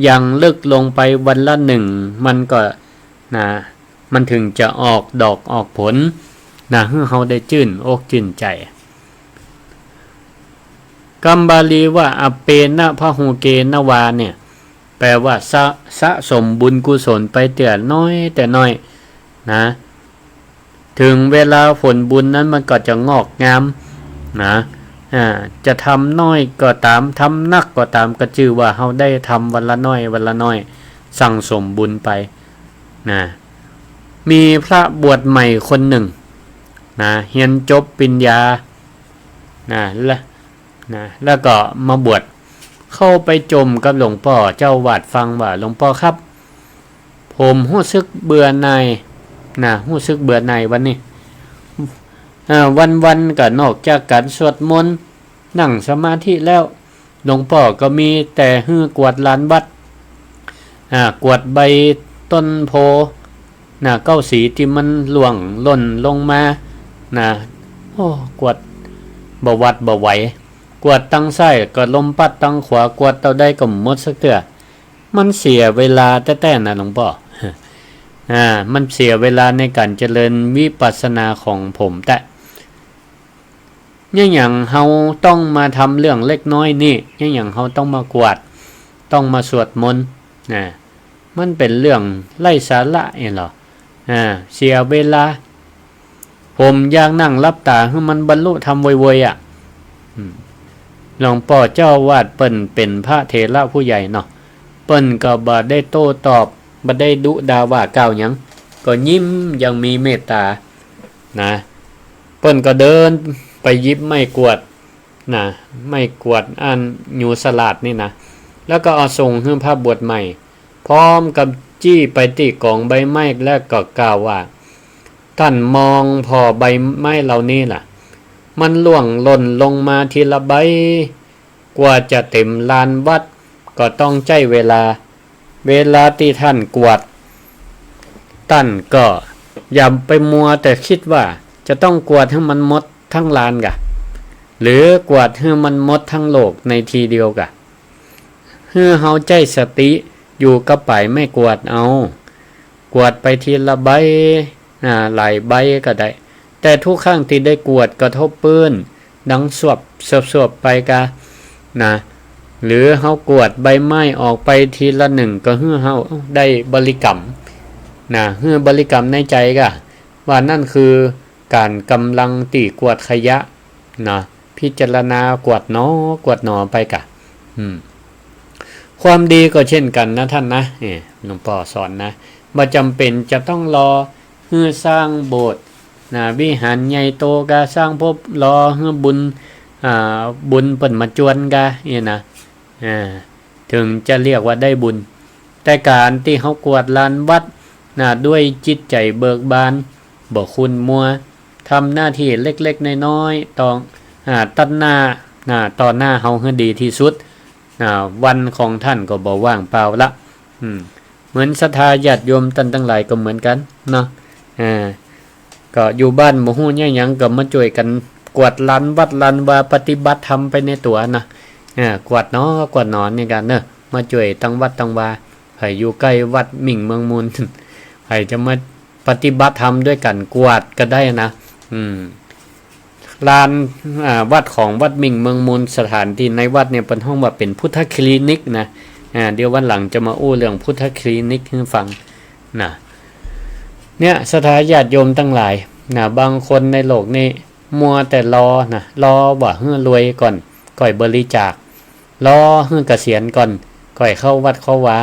ยังลึกลงไปวันละนึ่ง มันก็ นะ มันเถิงจะออกดอกออกผล นะ หื้อเฮาได้จื้นอกจื้นใจ๋ กำบาลีว่า อปเปนะพะหุเกนะวา เนี่ย แปลว่าสะ สะสมบุญกุศลไปเตื้อน้อยเตื้อน้อย นะ เถิงเวลาผลบุญนั้นมันก็จะงอกงาม นะ อ่า จะทำน้อยก็ต๋าม ทำนักก็ต๋าม ก็จื้อว่าเฮาได้ทำวันละน้อย วันละน้อย สั่งสมบุญไป นะ มีพระบวชใหม่คนนึ่ง นะ เฮียนจบปริญญา นะ และ นะ แล้วก็มาบวช เข้าไปจ่มกับหลวงป้อเจ้าอาวาสฟังว่า หลวงป้อครับ ผมฮู้สึกเบื่อหน่าย นะ ฮู้สึกเบื่อหน่ายวันนี้ เอ่อ วันๆ ก็นอกจากก๋านสวดมนต์ นั่งสมาธิแล้ว หลวงป้อก็มีแต่หื้อกวาดลานวัด อ่า กวาดใบต้นโพธิ์ นะ เก๊าสีตี้มันร่วงหล่นลงมา นะ โอ้ กวาดบ่หวัดบ่ไหว กวาดตังซ้ายก็ลมปั๊ด ตังขวา กวาดเต้าใดก็บ่หมดสักเตื้อ มันเสียเวลาแต๊ๆ นะหลวงป้อ อ่า มันเสียเวลาในก๋านเจริญวิปัสสนาของผมแต๊ เนี่ยหยังเฮาต้องมาทำเรื่องเล็กน้อยนี่ เนี่ยหยังเฮาต้องมากวาด ต้องมาสวดมนต์ นะ มันเป๋นเรื่องไร้สาระเองเหรอ อ่า เสียเวลา ผมอยากนั่งหลับต๋าหื้อมันบรรลุธรรมเวยๆ อะ อืม หลวงป้อเจ้าอาวาสเปิ้นเป๋นพระเถระผู้ใหญ่เนาะ เปิ้นก็บ่ได้โต้ตอบ บ่ได้ดุด่าว่ากล่าวหยัง ก็ยิ้มอย่างมีเมตต๋า นะ เปิ้นก็เดินไปหยิบไม้กวาด นะ ไม้กวาดอันหยูสลาดนี่นะ แล้วก็เอาส่งหื้อพระบวชใหม่ พร้อมกับจี้ไปตี้ก๋องใบไม้ แล้วก็กล่าวว่า ต้านมองผ่อใบไม้เหล่านี้ล่ะ มันร่วงหล่นลงมาทีละใบ กว่าจะเต๋มลานวัด ก็ต้องใจ๊เวลา เวลาตี้ต้านกวาด ต้านก็อย่าไปมัวแต่กึ๊ดว่าจะต้องกวาดหื้อมันหมดตังลานก่า หรือกวาดหื้อมันหมดตังโลกในทีเดียวก่า หื้อเฮาใจ๊สติอยู่กับป๋ายไม้กวาดเอา กวาดไปทีละใบ อ่า หลายใบก็ได้ แต่ทุกครั้งตี้ได้กวาดกระทบปื๊น ดังสวบ สวบ สวบไปก่า นะ หรือเฮากวาดใบไม้ออกไปทีละนึ่ง ก็หื้อเฮาได้บริกรรม นะ หื้อบริกรรมในใจ๋ก่า ว่านั่นคือก๋านก๋ำลังตี้กวาดขยะ นะ พิจารณากวาดหนอ กวาดหนอไปก่า อืม ความดีก็เช่นกั๋นนะต้านนะ เอ่อ หลวงป้อสอนนะ บ่จ๋ำเป๋นจะต้องรอหื้อสร้างโบสถ์ นะ วิหารใหญ่โตก่า สร้างภพ รอหื้อบุญ อ่า บุญเปิ้นมาจวนก่า เนี่ยนะ อ่า เถิงจะเรียกว่าได้บุญ แต่ก๋านตี้เฮากวาดลานวัด นะ ด้วยจิตใจ๋เบิกบาน บ่ขุ่นมัว ทำหน้าตี้เล็กๆ น้อยๆ ต่อ อ่า ตัดหน้า นะ ต่อหน้าเฮาหื้อดีตี้สุด อ่า วันของต้านก็บ่ว่างเปล่าละ อืม เหมือนศรัทธาญาติโยมต้านตังหลายก็เหมือนกั๋นเนาะ อ่า ก็อยู่บ้านบ่ฮู้เยียะหยังก็มาจ้วยกั๋นกวาดลานวัดลานวา ปฏิบัติธรรมไปในตั๋วนะ อ่า กวาดหนอ กวาดหนอนี่ก่าเนาะ มาจ้วยตังวัดตังวา ใผอยู่ใก้วัดมิ่งเมืองมูล ใผจะมาปฏิบัติธรรมด้วยกั๋นกวาดก็ได้นะ อืม ลาน อ่า วัดของวัดมิ่งเมืองมูล สถานตี้ในวัดเนี่ยเปิ้นฮ้องว่าเป๋นพุทธคลินิกนะ อ่า เดี๋ยววันหลังจะมาอู้เรื่องพุทธคลินิกหื้อฟังนะ เนี่ย ศรัทธาญาติโยมตังหลายนะ บางคนในโลกนี้มัวแต่รอนะ รอว่าหื้อรวยก่อน ก่อยบริจาค รอหื้อเกษียณก่อน ก่อยเข้าวัดเข้าวา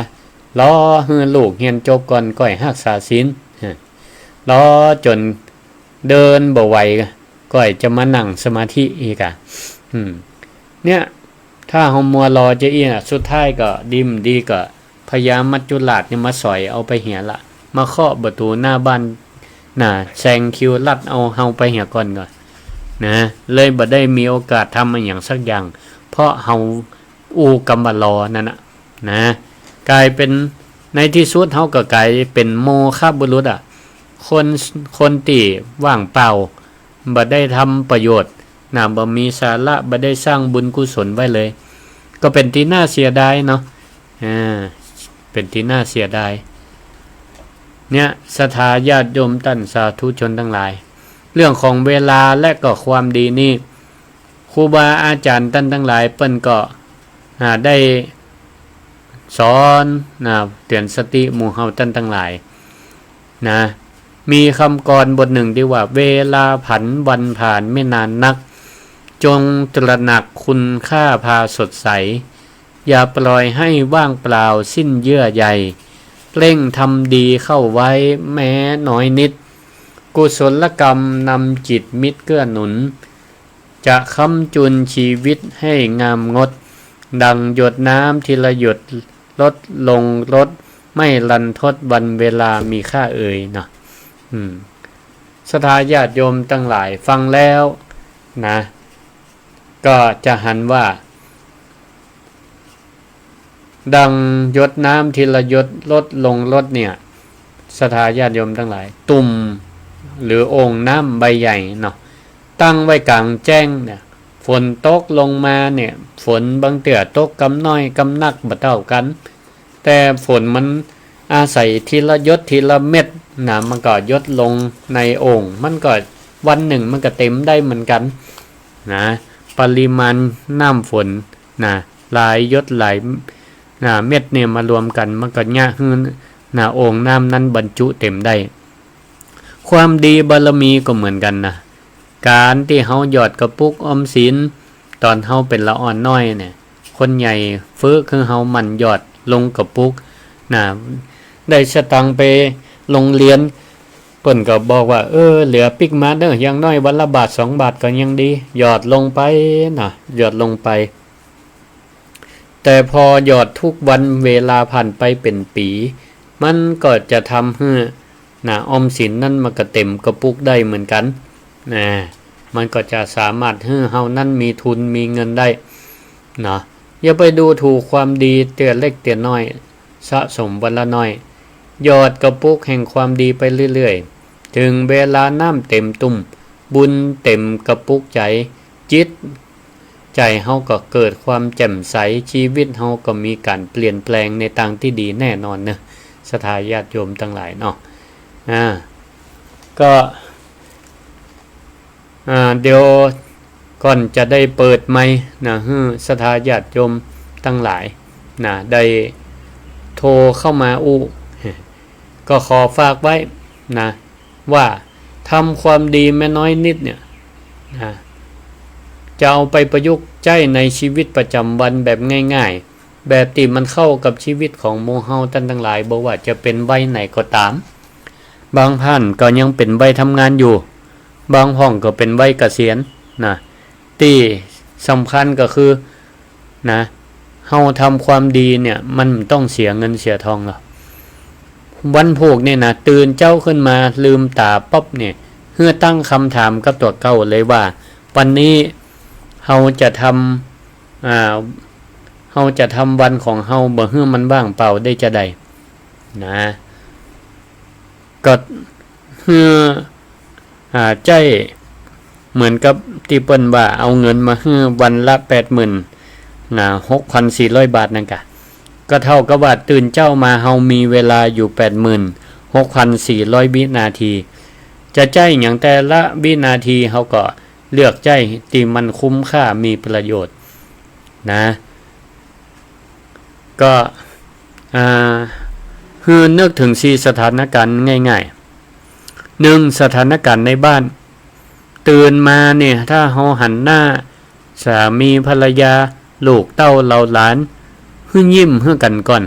รอหื้อลูกเฮียนจบก่อน ก่อยฮักษาศีล รอจ๋นเดินบ่ไหว ก่อยจะมานั่งสมาธิอีกอะ อืม เนี่ย ถ้าเฮามัวรอจะอี้น่ะ สุดท้ายก็ดีบ่ดีก็พญามัจจุราชเนี่ยมาสอยเอาไปเหียละ มาเคาะประตู๋หน้าบ้าน น่ะ แซงคิวลัดเอาเฮาไปเหียก่อนก่อ นะ เลยบ่ได้มีโอกาสทำอะหยังสักอย่าง เพราะเฮาอู้กำว่ารอนั่นน่ะ นะ ก๋ายเป๋น ในตี้สุดเฮาก็ก๋ายเป๋นโมฆะบุรุษอะ คน คนตี้ว่างเปล่า บ่ได้ทำประโยชน์ นะ บ่มีสาระ บ่ได้สร้างบุญกุศลไว้เลย ก็เป๋นตี้น่าเสียดายเนาะ อ่า เป๋นตี้น่าเสียดาย เนี่ย ศรัทธาญาติโยมต้านสาธุชนตังหลาย เรื่องของเวลาและก็ความดีนี่ ครูบาอาจ๋ารย์ต้านตังหลายเปิ้นก็ อ่า ได้สอน นะ เตื๋อนสติหมู่เฮาต้านตังหลาย นะ มีกำกลอนบทนึ่งตี้ว่า เวลาผันวันผ่านไม่นานนัก จงตระหนักคุณค่าพาสดใส อย่าปล่อยให้ว่างเปล่าสิ้นเยื่อใย เร่งทำดีเข้าไว้แม้น้อยนิด กุศลกรรมนำจิตมิตรเกื้อหนุน จะค้ำจุนชีวิตให้งามงด ดังหยดน้ำทีละหยดลดลงลด ไม่รันทดวันเวลามีค่าเอ่ยเนาะ อืม ศรัทธาญาติโยมตังหลายฟังแล้วนะ ก็จะหันว่า ดังหยดน้ำทีละหยดลดลงลดเนี่ย ศรัทธาญาติโยมตังหลาย ตุ่มหรือโอ่งน้ำใบใหญ่เนาะ ตั้งไว้ก๋างแจ้งเนี่ย ฝนตกลงมาเนี่ย ฝนบางเตื้อตกกำน้อยกำนักบ่เต้ากั๋น แต่ฝนมันอาศัยทีละหยดทีละเม็ดนะ มันก็หยดลงในโอ่ง มันก็วันนึ่งมันก็เต๋มได้เหมือนกั๋นนะ ปริมาณน้ำฝนนะ หลายหยดหลาย นะ เม็ดเนี่ยมารวมกั๋น มันก็เยียะหื้อ นะ โอ่งน้ำนั้นบรรจุเต๋มได้ ความดีบารมีก็เหมือนกั๋นนะ ก๋านตี้เฮาหยอดกระปุกออมสิน ต๋อนเฮาเป๋นละอ่อนน้อยเนี่ย คนใหญ่ฝึกหื้อเฮาหมั่นหยอดลงกระปุก นะ ได้สตางค์ไปโฮงเฮียน เปิ้นก็บอกว่า เออ เหลือปิ๊กมาเน่อ อย่างน้อยวันละบาทสองบาทก็ยังดี หยอดลงไปนะ หยอดลงไป แต่พอหยอดทุกวัน เวลาผ่านไปเป๋นปี๋ มันก็จะทำหื้อ นะ ออมสินนั้นมันก็เต๋มกระปุกได้เหมือนกั๋น นะ มันก็จะสามารถหื้อเฮานั้นมีทุนมีเงินได้ เนาะ อย่าไปดูถูกความดีเตื้อเล็กเตื้อน้อย สะสมวันละน้อย หยอดกระปุกแห่งความดีไปเรื่อยๆ เถิงเวลาน้ำเต๋มตุ่ม บุญเต๋มกระปุกใจ๋ จิตใจ๋เฮาก็เกิดความแจ่มใส ชีวิตเฮาก็มีก๋านเปลี่ยนแปลงในตางตี้ดีแน่นอนเนาะ ศรัทธาญาติโยมตังหลายเนาะ อ่า ก็ อ่า เดี๋ยวก่อนจะได้เปิดไมค์นะ หื้อศรัทธาญาติโยมตังหลายนะ ได้โทรเข้ามาอู้ ก็ขอฝากไว้นะ ว่าทำความดีแม้น้อยนิดเนี่ยนะ จะเอาไปประยุกต์ใจ๊ในชีวิตประจ๋ำวันแบบง่ายๆ แบบตี้มันเข้ากับชีวิตของหมู่เฮาต้านตังหลาย บ่ว่าจะเป๋นวัยไหนก็ต๋าม บางพ่องก็ยังเป๋นวัยทำงานอยู่ บางพ่องก็เป๋นวัยเกษียณนะ ตี้สำคัญก็คือ นะ เฮาทำความดีเนี่ย มันบ่ต้องเสียเงินเสียทองหรอก วันพูกเนี่ยนะ ตื่นเจ๊าขึ้นมาลืมต๋าปั๊บเนี่ย หื้อตั้งกำถามกับตั๋วเก่าเลยว่า วันนี้เฮาจะทำ อ่า เฮาจะทำวันของเฮาบ่หื้อมันว่างเปล่าได้จาใด นะ ก็หื้อ อ่า ใจ๊เหมือนกับตี้เปิ้นว่าเอาเงินมาหื้อวันละแปดหมื่น นะ หกพันสี่ร้อยบาทนั่นกะ ก็เต้ากับว่าตื่นเจ๊ามาเฮามีเวลาอยู่แปดหมื่นหกพันสี่ร้อยวินาที จะใจ๊หยังแต่ละวินาทีเฮาก็เลือกใจ๊ตี้มันคุ้มค่ามีประโยชน์ นะ ก็ อ่า หื้อนึกเถิงสี่สถานก๋ารณ์ง่ายๆ นึ่ง สถานก๋ารณ์ในบ้าน ตื่นมาเนี่ย ถ้าเฮาหันหน้าสามีภรรยา ลูกเต้าเหล่าหลาน หื้อยิ้มหื้อกั๋นก่อน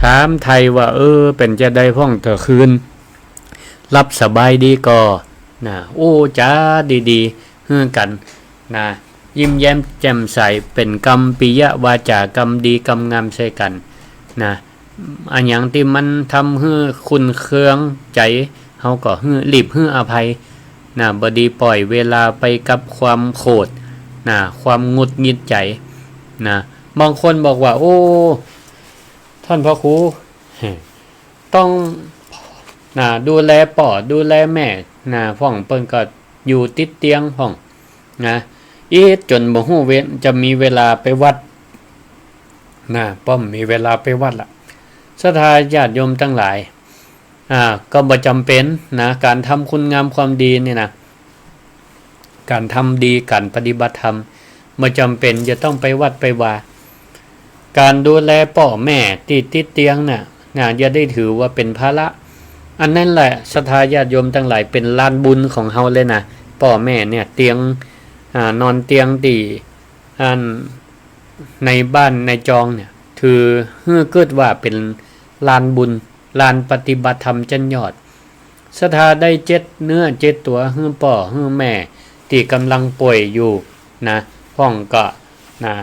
ถามไถ่ว่า เออ เป๋นจาใดพ่องเตื้อคืน หลับสบายดีก่อ นะ อู้จ๋าดีๆ หื้อกั๋น นะ ยิ้มแย้มแจ่มใส เป๋นกำปิยวาจ๋ากำดีกำงามใส่กั๋น นะ อะหยังตี้มันทำหื้อขุ่นเคืองใจ๋ เฮาก็หื้อ รีบหื้ออภัย นะ บ่ดีป่อยเวลาไปกับความโขดนะ ความหงุดหงิดใจ๋นะ บางคนบอกว่า โอ้ ท่านพระครู ต้องนะ ดูแลป้อ ดูแลแม่นะ พ่องเปิ้นก็อยู่ติดเตียงพ่องนะ อี๋จ๋นบ่ฮู้เว- จะมีเวลาไปวัดนะ ป้อบ่มีเวลาไปวัดละ ศรัทธาญาติโยมตังหลาย อ่า ก็บ่จ๋ำเป๋นนะ ก๋านทำคุณงามความดีนี่นะ ก๋านทำดี ก๋านปฏิบัติธรรม บ่จ๋ำเป๋นจะต้องไปวัดไปวา ก๋านดูแลป้อแม่ตี้ติดเตียงน่ะ นะ อย่าได้ถือว่าเป๋นภาระ อันนั้นแหละ ศรัทธาญาติโยมตังหลาย เป๋นลานบุญของเฮาเลยนะ ป้อแม่เนี่ย เตียง อ่า นอนเตียงตี้ อัน ในบ้านในจองเนี่ย ถือหื้อเกิดว่าเป๋นลานบุญ ลานปฏิบัติธรรมจั้นยอด ศรัทธาได้เจ็ดเนื้อเจ็ดตั๋ว หื้อป้อหื้อแม่ตี้ก่ำลังป่วยอยู่นะ พ่องก็นะ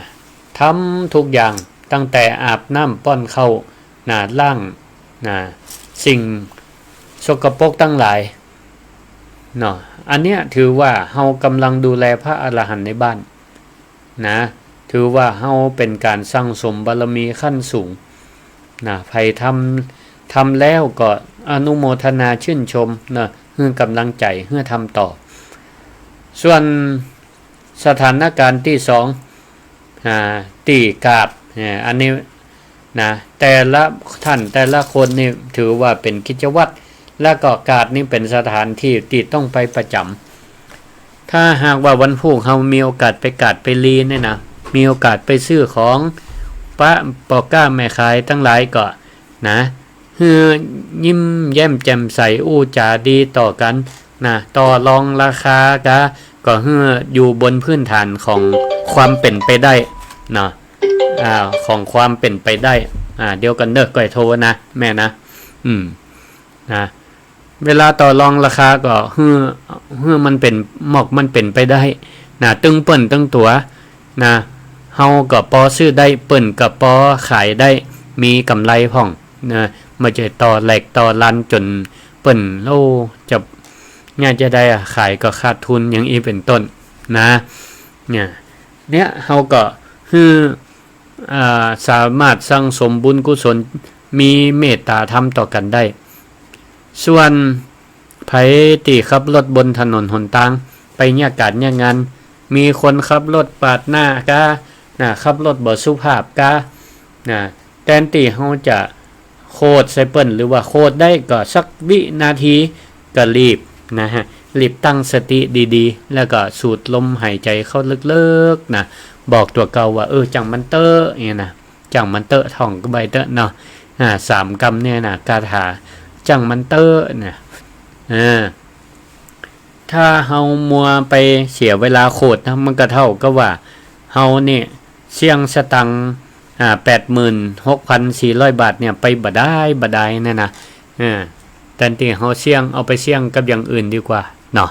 ทำทุกอย่าง ตั้งแต่อาบน้ำป้อนข้าวนะ ล้างนะ สิ่งสกปรกตังหลายเนาะ อันเนี้ยถือว่าเฮาก่ำลังดูแลพระอรหันต์ในบ้าน นะ ถือว่าเฮาเป๋นก๋านสั่งสมบารมีขั้นสูงนะ ใผทำ ทำแล้วก็อนุโมทนาชื่นชมนะ หื้อก่ำลังใจ๋ หื้อทำต่อ ส่วนสถานก๋ารณ์ตี้สอง อ่า ตี้กราบ อ่า อันนี้ นะ แต่ละท่านแต่ละคนนี่ถือว่าเป๋นกิจวัตร แล้วก็กราบนี่เป๋นสถานตี้ตี้ต้องไปประจ๋ำ ถ้าหากว่าวันพูกเฮามีโอกาสไปกราบไปลีเนี่ยนะ มีโอกาสไปซื้อของ ปะป้อก๊าแม่ขายตังหลายก็นะ หื้อยิ้มแย้มแจ่มใส อู้จ๋าดีต่อกั๋นนะ ต่อรองราคากา ก็หื้ออยู่บนพื้นฐานของความเป๋นไปได้เนาะ อ่า ของความเป๋นไปได้ อ่า เดี๋ยวก่อนเน่อ ก้อยโทรนะ แม่นะ อืม นะ เวลาต่อรองราคาก็หื้อ หื้อมันเป๋น หมอกมันเป๋นไปได้นะ ตึงเปิ้นตึงตั๋วนะ เฮาก็ปอซื้อได้ เปิ้นก็ปอขายได้ มีก๋ำไรพ่องนะ บ่ใจ้ต่อแหลกต่อลันจ๋นเปิ้น โอ้ จะ เนี่ยจะได้อะ ขายก็ขาดทุน อย่างอี้เป๋นต้นนะ เนี่ย เนี่ย เฮาก็หื้อ อ่า สามารถสั่งสมบุญกุศล มีเมตต๋าธรรมต่อกั๋นได้ ส่วนใผตี้ขับรถบนถนนหนตาง ไปเยียะก๋านเยียะงาน มีคนขับรถปาดหน้ากา นะ ขับรถบ่สุภาพกา นะ แตนตี้เฮาจะโขดใส่เปิ้น หรือว่าโขดได้ก็สักวินาทีก็หลีบนะฮะ หลีบตั้งสติดีๆ แล้วก็สูดลมหายใจ๋เข้าลึกๆ นะ บอกตั๋วเก่าว่า เออ จ้างมันเต๊อะ เนี่ยนะ จ้างมันเต๊อะ ท่องก้าใบเต๊อะเนาะ อ่า สามกำเนี่ยนะ คาถา จ้างมันเต๊อะ นะ อ่า ถ้าเฮามัวไปเสียเวลาโขดนะ มันก็เต้ากับว่าเฮานี่เสี้ยงสตางค์ อ่า แปดหมื่นหกพันสี่ร้อยบาทเนี่ย ไปบ่ดายบ่ดายเนี่ยนะ อ่า แตนตี้เฮาเสี้ยง เอาไปเสี้ยงกับอย่างอื่นดีกว่าเนาะ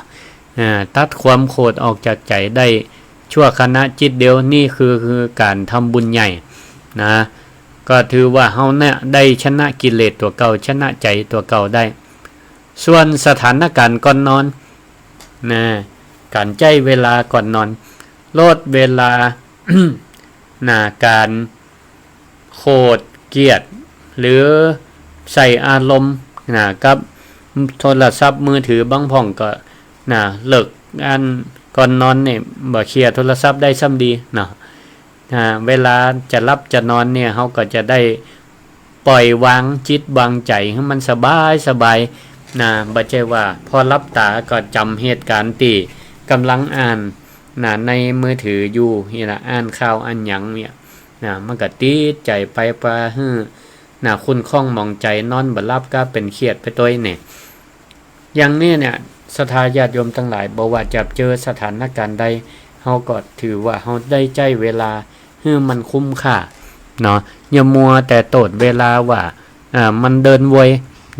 อ่า ตัดความโขดออกจากใจ๋ได้ชั่วขณะจิตเดียว นี่คือ คือก๋านทำบุญใหญ่นะ ก็ถือว่าเฮาเนี่ยได้ชนะกิเลสตั๋วเก่า ชนะใจ๋ตั๋วเก่าได้ ส่วนสถานก๋ารณ์ก่อนนอนนะ ก๋านใจ๊เวลาก่อนนอน ลดเวลา นะ ก๋านโขดเกลียด หรือใส่อารมณ์นะ กับโทรศัพท์มือถือ บางพ่องก็นะ เลิกอันก่อนนอนเนี่ย บ่เคียโทรศัพท์ได้ซ้ำดีเนาะ อ่า เวลาจะหลับจะนอนเนี่ย เฮาก็จะได้ปล่อยวางจิตวางใจ๋หื้อมันสบายสบายนะ บ่ใจ้ว่าพอหลับต๋าก็จ๋ำเหตุก๋ารณ์ตี้ก่ำลังอ่านนะ ในมือถืออยู่นี่นะ อ่านข่าวอ่านหยังเนี่ยนะ มันก็ติดใจ๋ไป ปาหื้อนะ ขุ่นข้องหมองใจ๋ นอนบ่หลับก็เป๋นเคียดไปตวยเนี่ย อย่างนี้เนี่ย ศรัทธาญาติโยมตังหลาย บ่ว่าจะเจอสถานก๋ารณ์ใด เฮาก็ถือว่าเฮาได้ใจ๊เวลาหื้อมันคุ้มค่าเนาะ อย่ามัวแต่โต้ษเวลาว่า อ่า มันเดินไว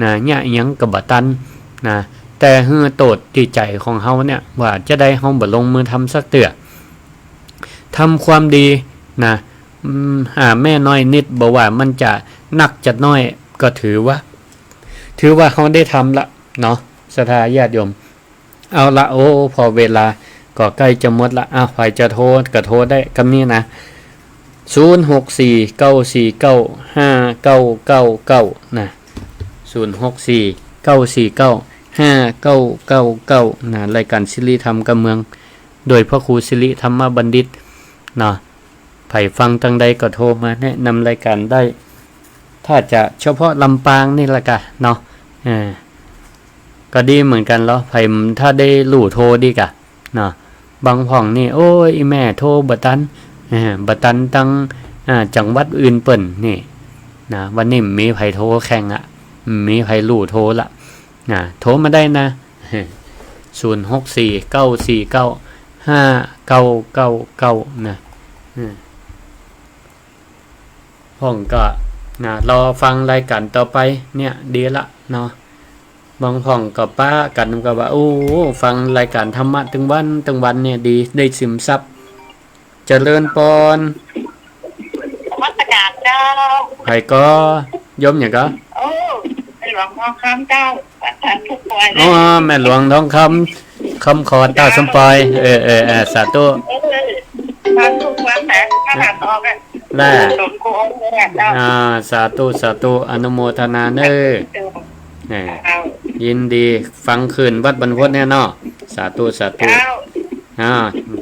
นะ เยียะหยังก็บ่ตันนะ แต่หื้อโต้ษตี้ใจ๋ของเฮาเนี่ย ว่าจาใดเฮาบ่ลงมือทำสักเตื้อ ทำความดีนะ อืม อ่า แม้น้อยนิด บ่ว่ามันจะนักจะน้อย ก็ถือว่า ถือว่าเฮาได้ทำละเนาะ ศรัทธาญาติโยม เอาละ โอ้ ผ่อเวลาก็ใก้จะหมดละ อ้าว ใผจะโทรก็โทรได้กำนี้นะ ศูนย์ หก สี่ เก้า สี่ เก้า ห้า เก้า เก้า เก้า นะ ศูนย์ หก สี่ เก้า สี่ เก้า ห้า เก้า เก้า เก้า นะ รายก๋านสิริธรรมกำเมือง โดยพระครูสิริธรรมบัณฑิต เนาะ ใผฟังตางใดก็โทรมาแนะนำรายก๋านได้ ถ้าจะเฉพาะลำปางนี่ละกะเนาะ เออ ก็ดีเหมือนกั๋นเนาะ ใผถ้าได้ลู่โทรดีกะเนาะ บางพ่องนี่ โอ้ย อี่แม่โทรบ่ตัน เออ บ่ตันตัง อ่า จังหวัดอื่นเปิ้นนี่ นะ วันนี้บ่มีใผโทรแข่งอะ บ่มีใผลู่โทรละ นะ โทรมาได้นะ ศูนย์ หก สี่ เก้า สี่ เก้า ห้า เก้า เก้า เก้า นะ อืม พ่องก็ นะ รอฟังรายก๋านต่อไปเนี่ย ดีละเนาะ บางพ่องก็ปะกั๋นก็ว่า โอ้ ฟังรายก๋านธรรมะตึงวันตึงวันเนี่ยดี ได้ซึมซับ เจริญปอน นมัสก๋านเจ้า ใผก็ โยมหยังก็ โอ้ แม่หลวงทองคำเจ้า วัดท่าสมปอย อ๋อ แม่หลวงทองคำ คำขอดท่าสมปอย เออ เออ เออ สาธุ เออ ท่าสมปอย แหม พระหัตถ์ออกอะ น่ะ สมควรเลยอะเจ้า อ่า สาธุ สาธุ อนุโมทนาเน้อ เออ เจ้า ยินดี ฟังคลื่นวัดบรรพตเนี่ยเนาะ สาธุ สาธุ เจ้า อ่า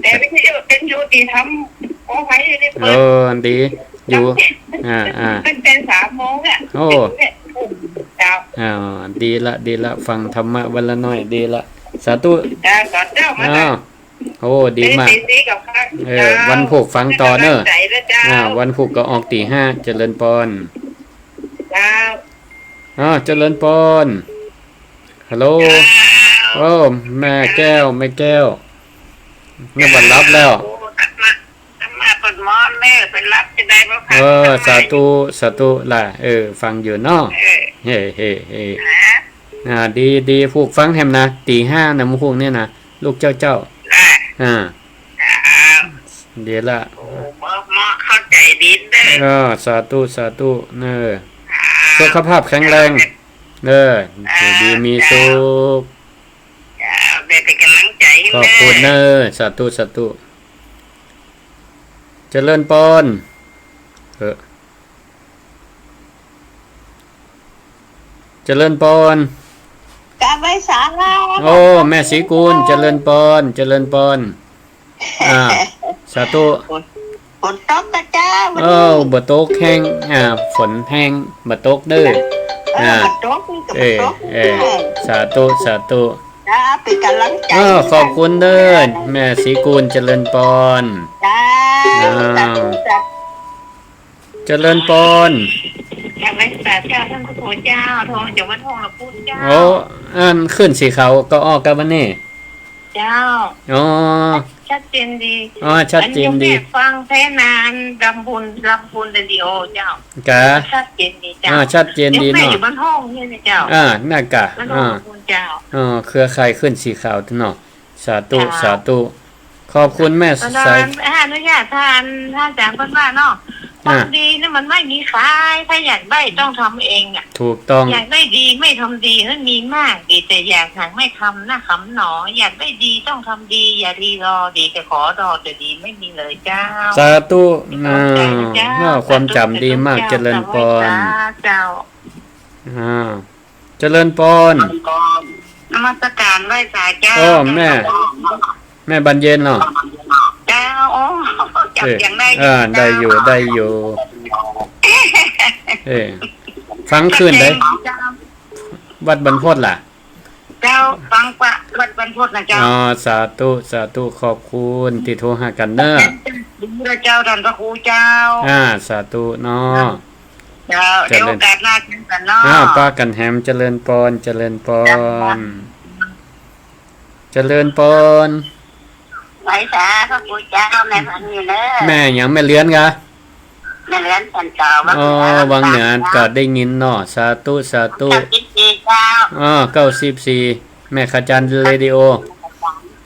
แต่วิทยุ วิทยุดีทำ โอ้ ใผได้เปิด เออ ดี อยู่ อ่า อ่า ตั้งแต่สามโมงอะ โอ้ เจ้า อ่า ดีละ ดีละ ฟังธรรมะวันละหน่อย ดีละ สาธุ เจ้า สาธุ เจ้า มา อ้าว โอ้ ดีมาก ได้ตีสีกับข้า เออ เจ้า วันพูกฟังต่อเน้อ ให้ก๋ำลังใจ๋ด้วยเจ้า อ่า วันพูกก็ออกตีห้า เจริญปอน เจ้า อ้าว เจริญปอน ฮัลโหล เจ้า โอ้ แม่แก้ว แม่แก้ว นึกว่าหลับแล้ว โอ้ ธรรมะ ธรรมะเปิ้นมอนเน้อ เปิ้นหลับจะได้บ่ เออ สาธุ สาธุล่ะ เออ ฟังอยู่เนาะ เออ เฮ้ เฮ้ เฮ้ ฮะ อ่า ดี ดี พูกฟังแหมนะ ตีห้านะ มื้อพูกเนี่ยนะ ลูกเจ้าเจ้า อ่า อ่า เดี๋ยวละ โอ้ เหมาะ เหมาะ เข้าใจ๋ดีเน้อ เออ สาธุ สาธุ เน้อ อ่า สุขภาพแข็งแรง เออ อยู่ดีมีสุข เจ้า เจ้า ได้เป๋นก๋ำลังใจ๋หื้อ ขอบคุณเน้อ สาธุ สาธุ เจริญปอน เออ เจริญปอน กราบไหว้สา โอ้ แม่ศรีกูล เจริญปอน เจริญปอน อ่า สาธุ ฝน ฝนตกนะเจ้า วันนี้ เออ บ่ตกแฮง อ่า ฝนแฮง บ่ตกเน้อ เออ อ่า บ่ตก นี่ก็ เออ บ่ตก เออ เออ สาธุ สาธุ จ้า เป๋นก๋ำลังใจ๋ เออ ขอบคุณเน้อ แม่ศรีกูล เจริญปอน จ้า อ้าว สาธุ สาธุ เจริญปอน กราบไหว้สาเจ้า ท่านพระครูเจ้า โทรจากวัดห้องละพุทธเจ้า โอ้ อันคลื่นสีขาวก็ออกกะบัดนี้ เจ้า อ๋อ ชัดเจนดี อ๋อ ชัดเจนดี อันโยมแม่ฟังแต๊นาน ลำพูน ลำพูนเรดิโอเจ้า กะ ชัดเจนดีเจ้า อ่า ชัดเจนดีเนาะ โยมแม่อยู่บ้านห้องนี่นะเจ้า อ่า นั่นกะ บ้านห้อง อ่า ละพุทธเจ้า อ๋อ เครือข่ายคลื่นสีขาวเนาะ สาธุ เจ้า สาธุ ขอบคุณแม่ ตอนนั้น สาย อนุญาตท่าน ท่านอาจ๋ารย์เปิ้นว่าเนาะ อ่ะ ความดีนี่มันไม่มีขาย ถ้าอยากได้ต้องทำเองอะ ถูกต้อง อยากได้ดีไม่ทำดีนั้นมีมาก ดีแต่อยากหากไม่ทำนะขำหนอ อยากได้ดีต้องทำดี อย่ารีรอ ดีแต่ขอรอ แต่ดีไม่มีเลยเจ้า สาธุ มีความจำเจ้า อ่า ความจำดีมาก สาธุ เจริญปอน สาธุเจ้า อ่า เจริญปอน นมัสก๋านไหว้สาเจ้า โอ้ แม่ แม่บานเย็นเนาะ เจ้า โอ้ จ๋ำเสียงได้อยู่ เออ อ่า ได้อยู่ เจ้า ได้อยู่ เออ ฟังคลื่นใด เจ้า วัดบรรพตล่ะ เจ้า ฟังกว่าวัดบรรพตนะเจ้า อ๋อ สาธุ สาธุ ขอบคุณตี้โทรหากั๋นเน้อ เจ้า ท่านพระครูเจ้า อ่า สาธุเนาะ เจ้า เดี๋ยวโอกาสหน้าเจอกั๋นเนาะ อ้าว ปะกั๋นแหม เจริญปอน เจริญปอน เจ้า เจริญปอน ไหว้สาพระครูเจ้า แม่ฟังอยู่เน้อ แม่หยัง แม่เรือนกะ แม่เรือนสันเจ้า วังเหนือ อ๋อ วังเหนือ วังเหนือ ก็ได้ยินเนาะ สาธุ สาธุ เก้าสิบสี่ เจ้า อ๋อ เก้าสิบสี่ แม่ขจรเรดิโอ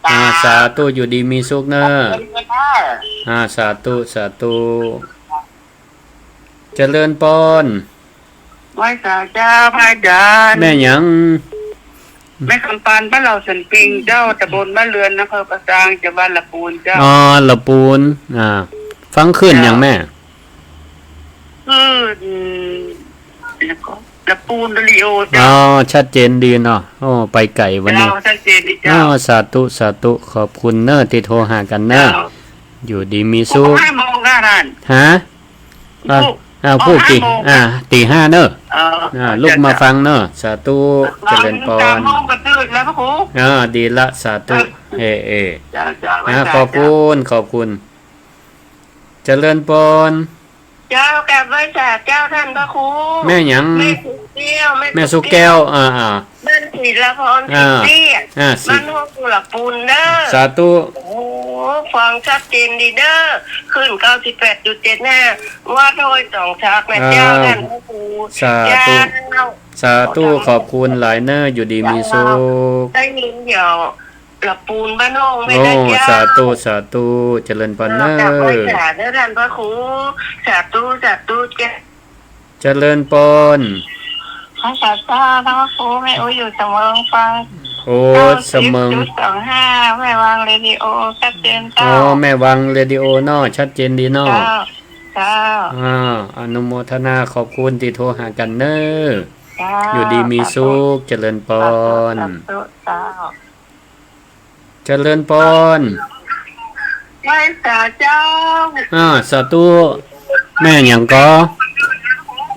เจ้า อ่า สาธุ อยู่ดีมีสุขเน้อ เย็นๆเน้อ อ่า สาธุ สาธุ เจริญปอน ไหว้สาเจ้า พระอาจ๋ารย์ แม่หยัง แม่คำปาน บ้านเหล่าสันปิงเจ้า ตำบลบ้านเรือน อำเภอป่าซาง จังหวัดละปูนเจ้า อ๋อ ละปูน อ่า ฟังคลื่นหยังแม่ เจ้า คลื่น แล้วก็ ละปูนเรดิโอเจ้า อ๋อ ชัดเจนดีเนาะ โอ้ ไปไก๋วันนี้ เจ้า ชัดเจนดีเจ้า อ๋อ สาธุ สาธุ ขอบคุณเน่อ ตี้โทรหากั๋นเน่อ เจ้า อยู่ดีมีสุข ห้าโมงค่ะท่าน ฮะ อ่า พูก อ่า พูก ห้าโมง ตี้ อ่า ตี้ห้าเน่อ เออ อ่า ลุกมาฟังเน่อ สาธุ เจริญปอน สามโมงก็ตื่นแล้วพระครู อ่า ดีละ สาธุ เออ เออ เออ เจ้า เจ้า อ่า ไหว้สา ขอบคุณ เจ้า ขอบคุณ เจริญปอน เจ้า กราบไหว้สาเจ้าท่านพระครู แม่หยัง แม่สุแก้ว แม่สุแก้ว แม่สุแก้ว อ่า อ่า บ้านศิลาพร อ่า สิบเตี้ย อ่า สิ บ้านห้วยกุหลาบปูนเด้อ สาธุ โอ้ ฟังชัดเจนดีเด้อ คลื่นเก้าสิบแปดจุดเจ็ดห้า วัดห้วยสองชักนะเจ้า อ่า ท่านพระครู สาธุ เจ้า สาธุ ขอบคุณหลายเน่อ อยู่ดีมีสุข ได้ยินเดี๋ยว ละปูนบ้านห้องไม่ได้เจ้า โอ้ สาธุ สาธุ เจริญปอนเน่อ กราบไหว้สาเด้อท่านพระครู สาธุ สาธุเจ้า เจริญปอน พระสาเจ้าท่านพระครู แม่อุ๊ยอยู่สำเมิงฟัง โอ้ เก้าสิบจุดสองห้า สำเมิง แม่วังเรดิโอ ชัดเจนเจ้า อ๋อ แม่วังเรดิโอเนาะ ชัดเจนดีเนาะ เจ้า เจ้า อ่า อนุโมทนาขอบคุณตี้โทรหากั๋นเน่อ เจ้า อยู่ดีมีสุข สาธุ เจริญปอน สาธุ สาธุ เจ้า เจริญปอน ไหว้สาเจ้า อ่า สาธุ แม่หยังก่อ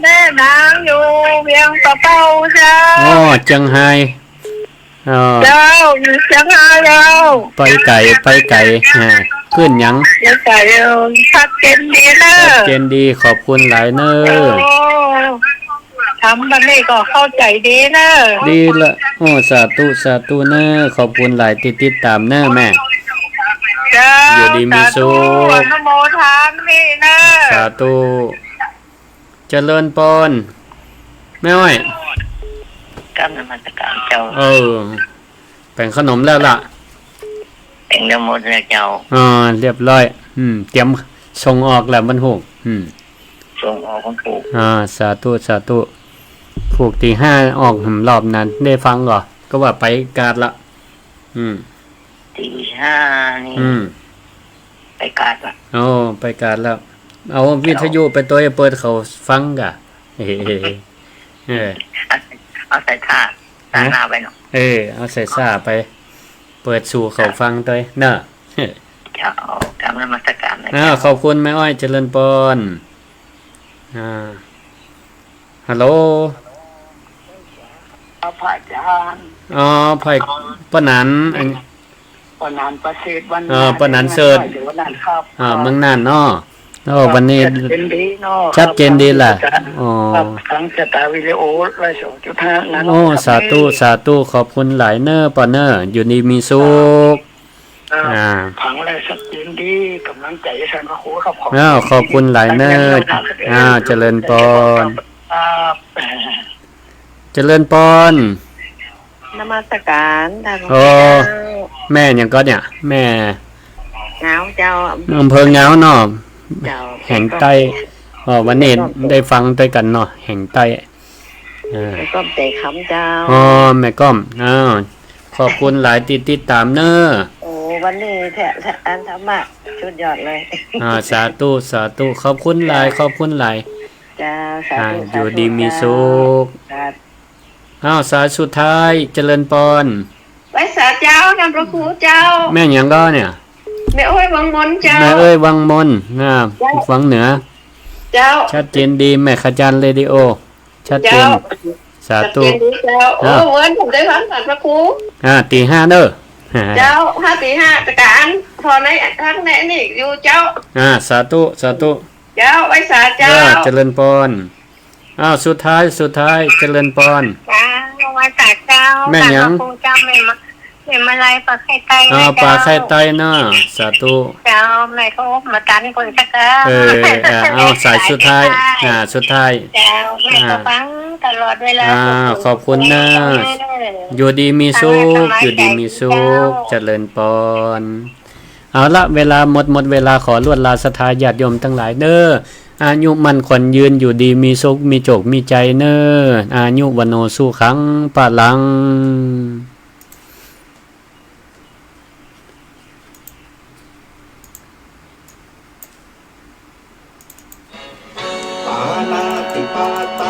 แม่นางอยู่เวียงป่าเป้าเจ้า อ๋อ เจียงฮาย อ๋อ เจ้า อยู่เจียงฮายเจ้า ไปไก๋ ไปไก๋ อ่า คลื่นหยัง ไปไก๋ เออ ชัดเจนดีเน่อ ชัดเจนดี ขอบคุณหลายเน่อ โอ้ ทำบัดนี้ก็เข้าใจ๋ดีเน่อ ดีละ โอ้ สาธุ สาธุเน่อ ขอบคุณหลายตี้ติดต๋ามเน่อแม่ เจ้า อยู่ดีมีสุข สาธุ อนุโมทามิเน่อ สาธุ เจริญปอน แม่อ้อย กราบนมัสการเจ้า เออ แป๋งขนมแล้วละ แป๋งแล้วหมดแล้วเจ้า อ่า เรียบร้อย อืม เตรียมส่งออกแล้ววันพูก อืม ส่งออกวันพูก อ่า สาธุ สาธุ พูกตี้ห้าออกหนรอบนั้น ได้ฟังก่อ ก็ว่าไปกาดละ อืม ตี้ห้านี่ อืม ไปกาดละ โอ้ ไปกาดแล้ว เอาวิทยุไปตวยเปิดเขาฟังก่ะ เออ เออ เอาใส่ เอาใส่ท่า ฮะ ท่าหน้าไปเนาะ เออ เอาใส่ซ่าไป เปิดสู่เขาฟังตวยเนาะ เจ้า กราบนมัสการนะ อ่า เจ้า ขอบคุณแม่อ้อย เจริญปอน อ่า ฮัลโหล พระอาจารย์ อ๋อ ป้อหนาน อัน ป้อหนานประเสริฐ วัน เออ ป้อหนานเสิร์ช เมืองน่านครับ อ่า เมืองน่านเนาะ โอ้ วันนี้ ชัดเจนดีเนาะ ชัดเจนดีละ ครับ อ๋อ ครับ ฟังสตาร์วิดีโอ ร้อยสองจุดห้า นั้น โอ้ ครับ สาธุ สาธุ ขอบคุณหลายเน่อ ป้อเน่อ อยู่ดีมีสุข ครับ อ่า ฟังแล้วชัดเจนดี ก๋ำลังใจ๋ท่านพระครูครับ ขอบคุณ อ้าว ขอบคุณหลายเน่อ อ่า เจริญปอน ครับ เจริญปอน นมัสการท่านพระครู โอ้ เจ้า แม่หยังก่อเนี่ย แม่ งาวเจ้า อำเภองาวเนาะ เจ้า แห่งใต้ อ๋อ วันนี้ได้ฟังตวยกั๋นเนาะ แห่งใต้ อ่า แม่ก้อมแต่คำเจ้า อ๋อ แม่ก้อม อ้าว ขอบคุณหลายตี้ติดต๋ามเน่อ โอ้ วันนี้แท้ แท้ อันธรรมะสุดยอดเลย อ่า สาธุ สาธุ ขอบคุณหลาย ขอบคุณหลาย เจ้า สาธุ อ่า สาธุ อยู่ดีมีสุข เจ้า ครับ อ้าว สายสุดท้าย เจริญปอน ไหว้สาเจ้า ท่านพระครูเจ้า แม่หยังก่อเนี่ย แม่อ้อยวังมนเจ้า แม่อ้อยวังมน อ่า เจ้า วังเหนือ เจ้า ชัดเจนดี แม่ขจารเรดิโอ ชัดเจน เจ้า สาธุ ชัดเจนดีเจ้า โอ้ อ่า เวิร์นผมได้ฟังท่านพระครู อ่า ตี้ห้าเน่อ เจ้า ห้าตี้ห้า แต่กะอัน พอใน ทั้งในนี่อยู่เจ้า อ่า สาธุ สาธุ เจ้า ไหว้สาเจ้า เออ เจริญปอน อ้าว สุดท้าย สุดท้าย เจริญปอน เจ้า ไหว้สาเจ้า แม่หยัง ท่านพระครูเจ้า แม่มา แม่มาลัยปากไข่ไต อ้าว นะเจ้า ปากไข่ไตเนาะ สาธุ เจ้า แม่ก็มาตันคนสักเจ้า เออ เออ เอา สายสุดท้าย สายสุดท้าย อ่า สุดท้าย เจ้า แม่ก็ อ่า ฟังตลอดเวลา อ่า ขอบคุณเน่อ เออ อยู่ดีมีสุข ฟังแล้วสบายใจ๋ อยู่ดีมีสุข เจ้า เจริญปอน เอาละ เวลาหมด หมดเวลา ขอลวดลาศรัทธาญาติโยมตังหลายเน่อ อายุมั่นขวัญยืน อยู่ดีมีสุข มีโจคมีชัยเน่อ อายุวัณโณสุขัง พลัง ตา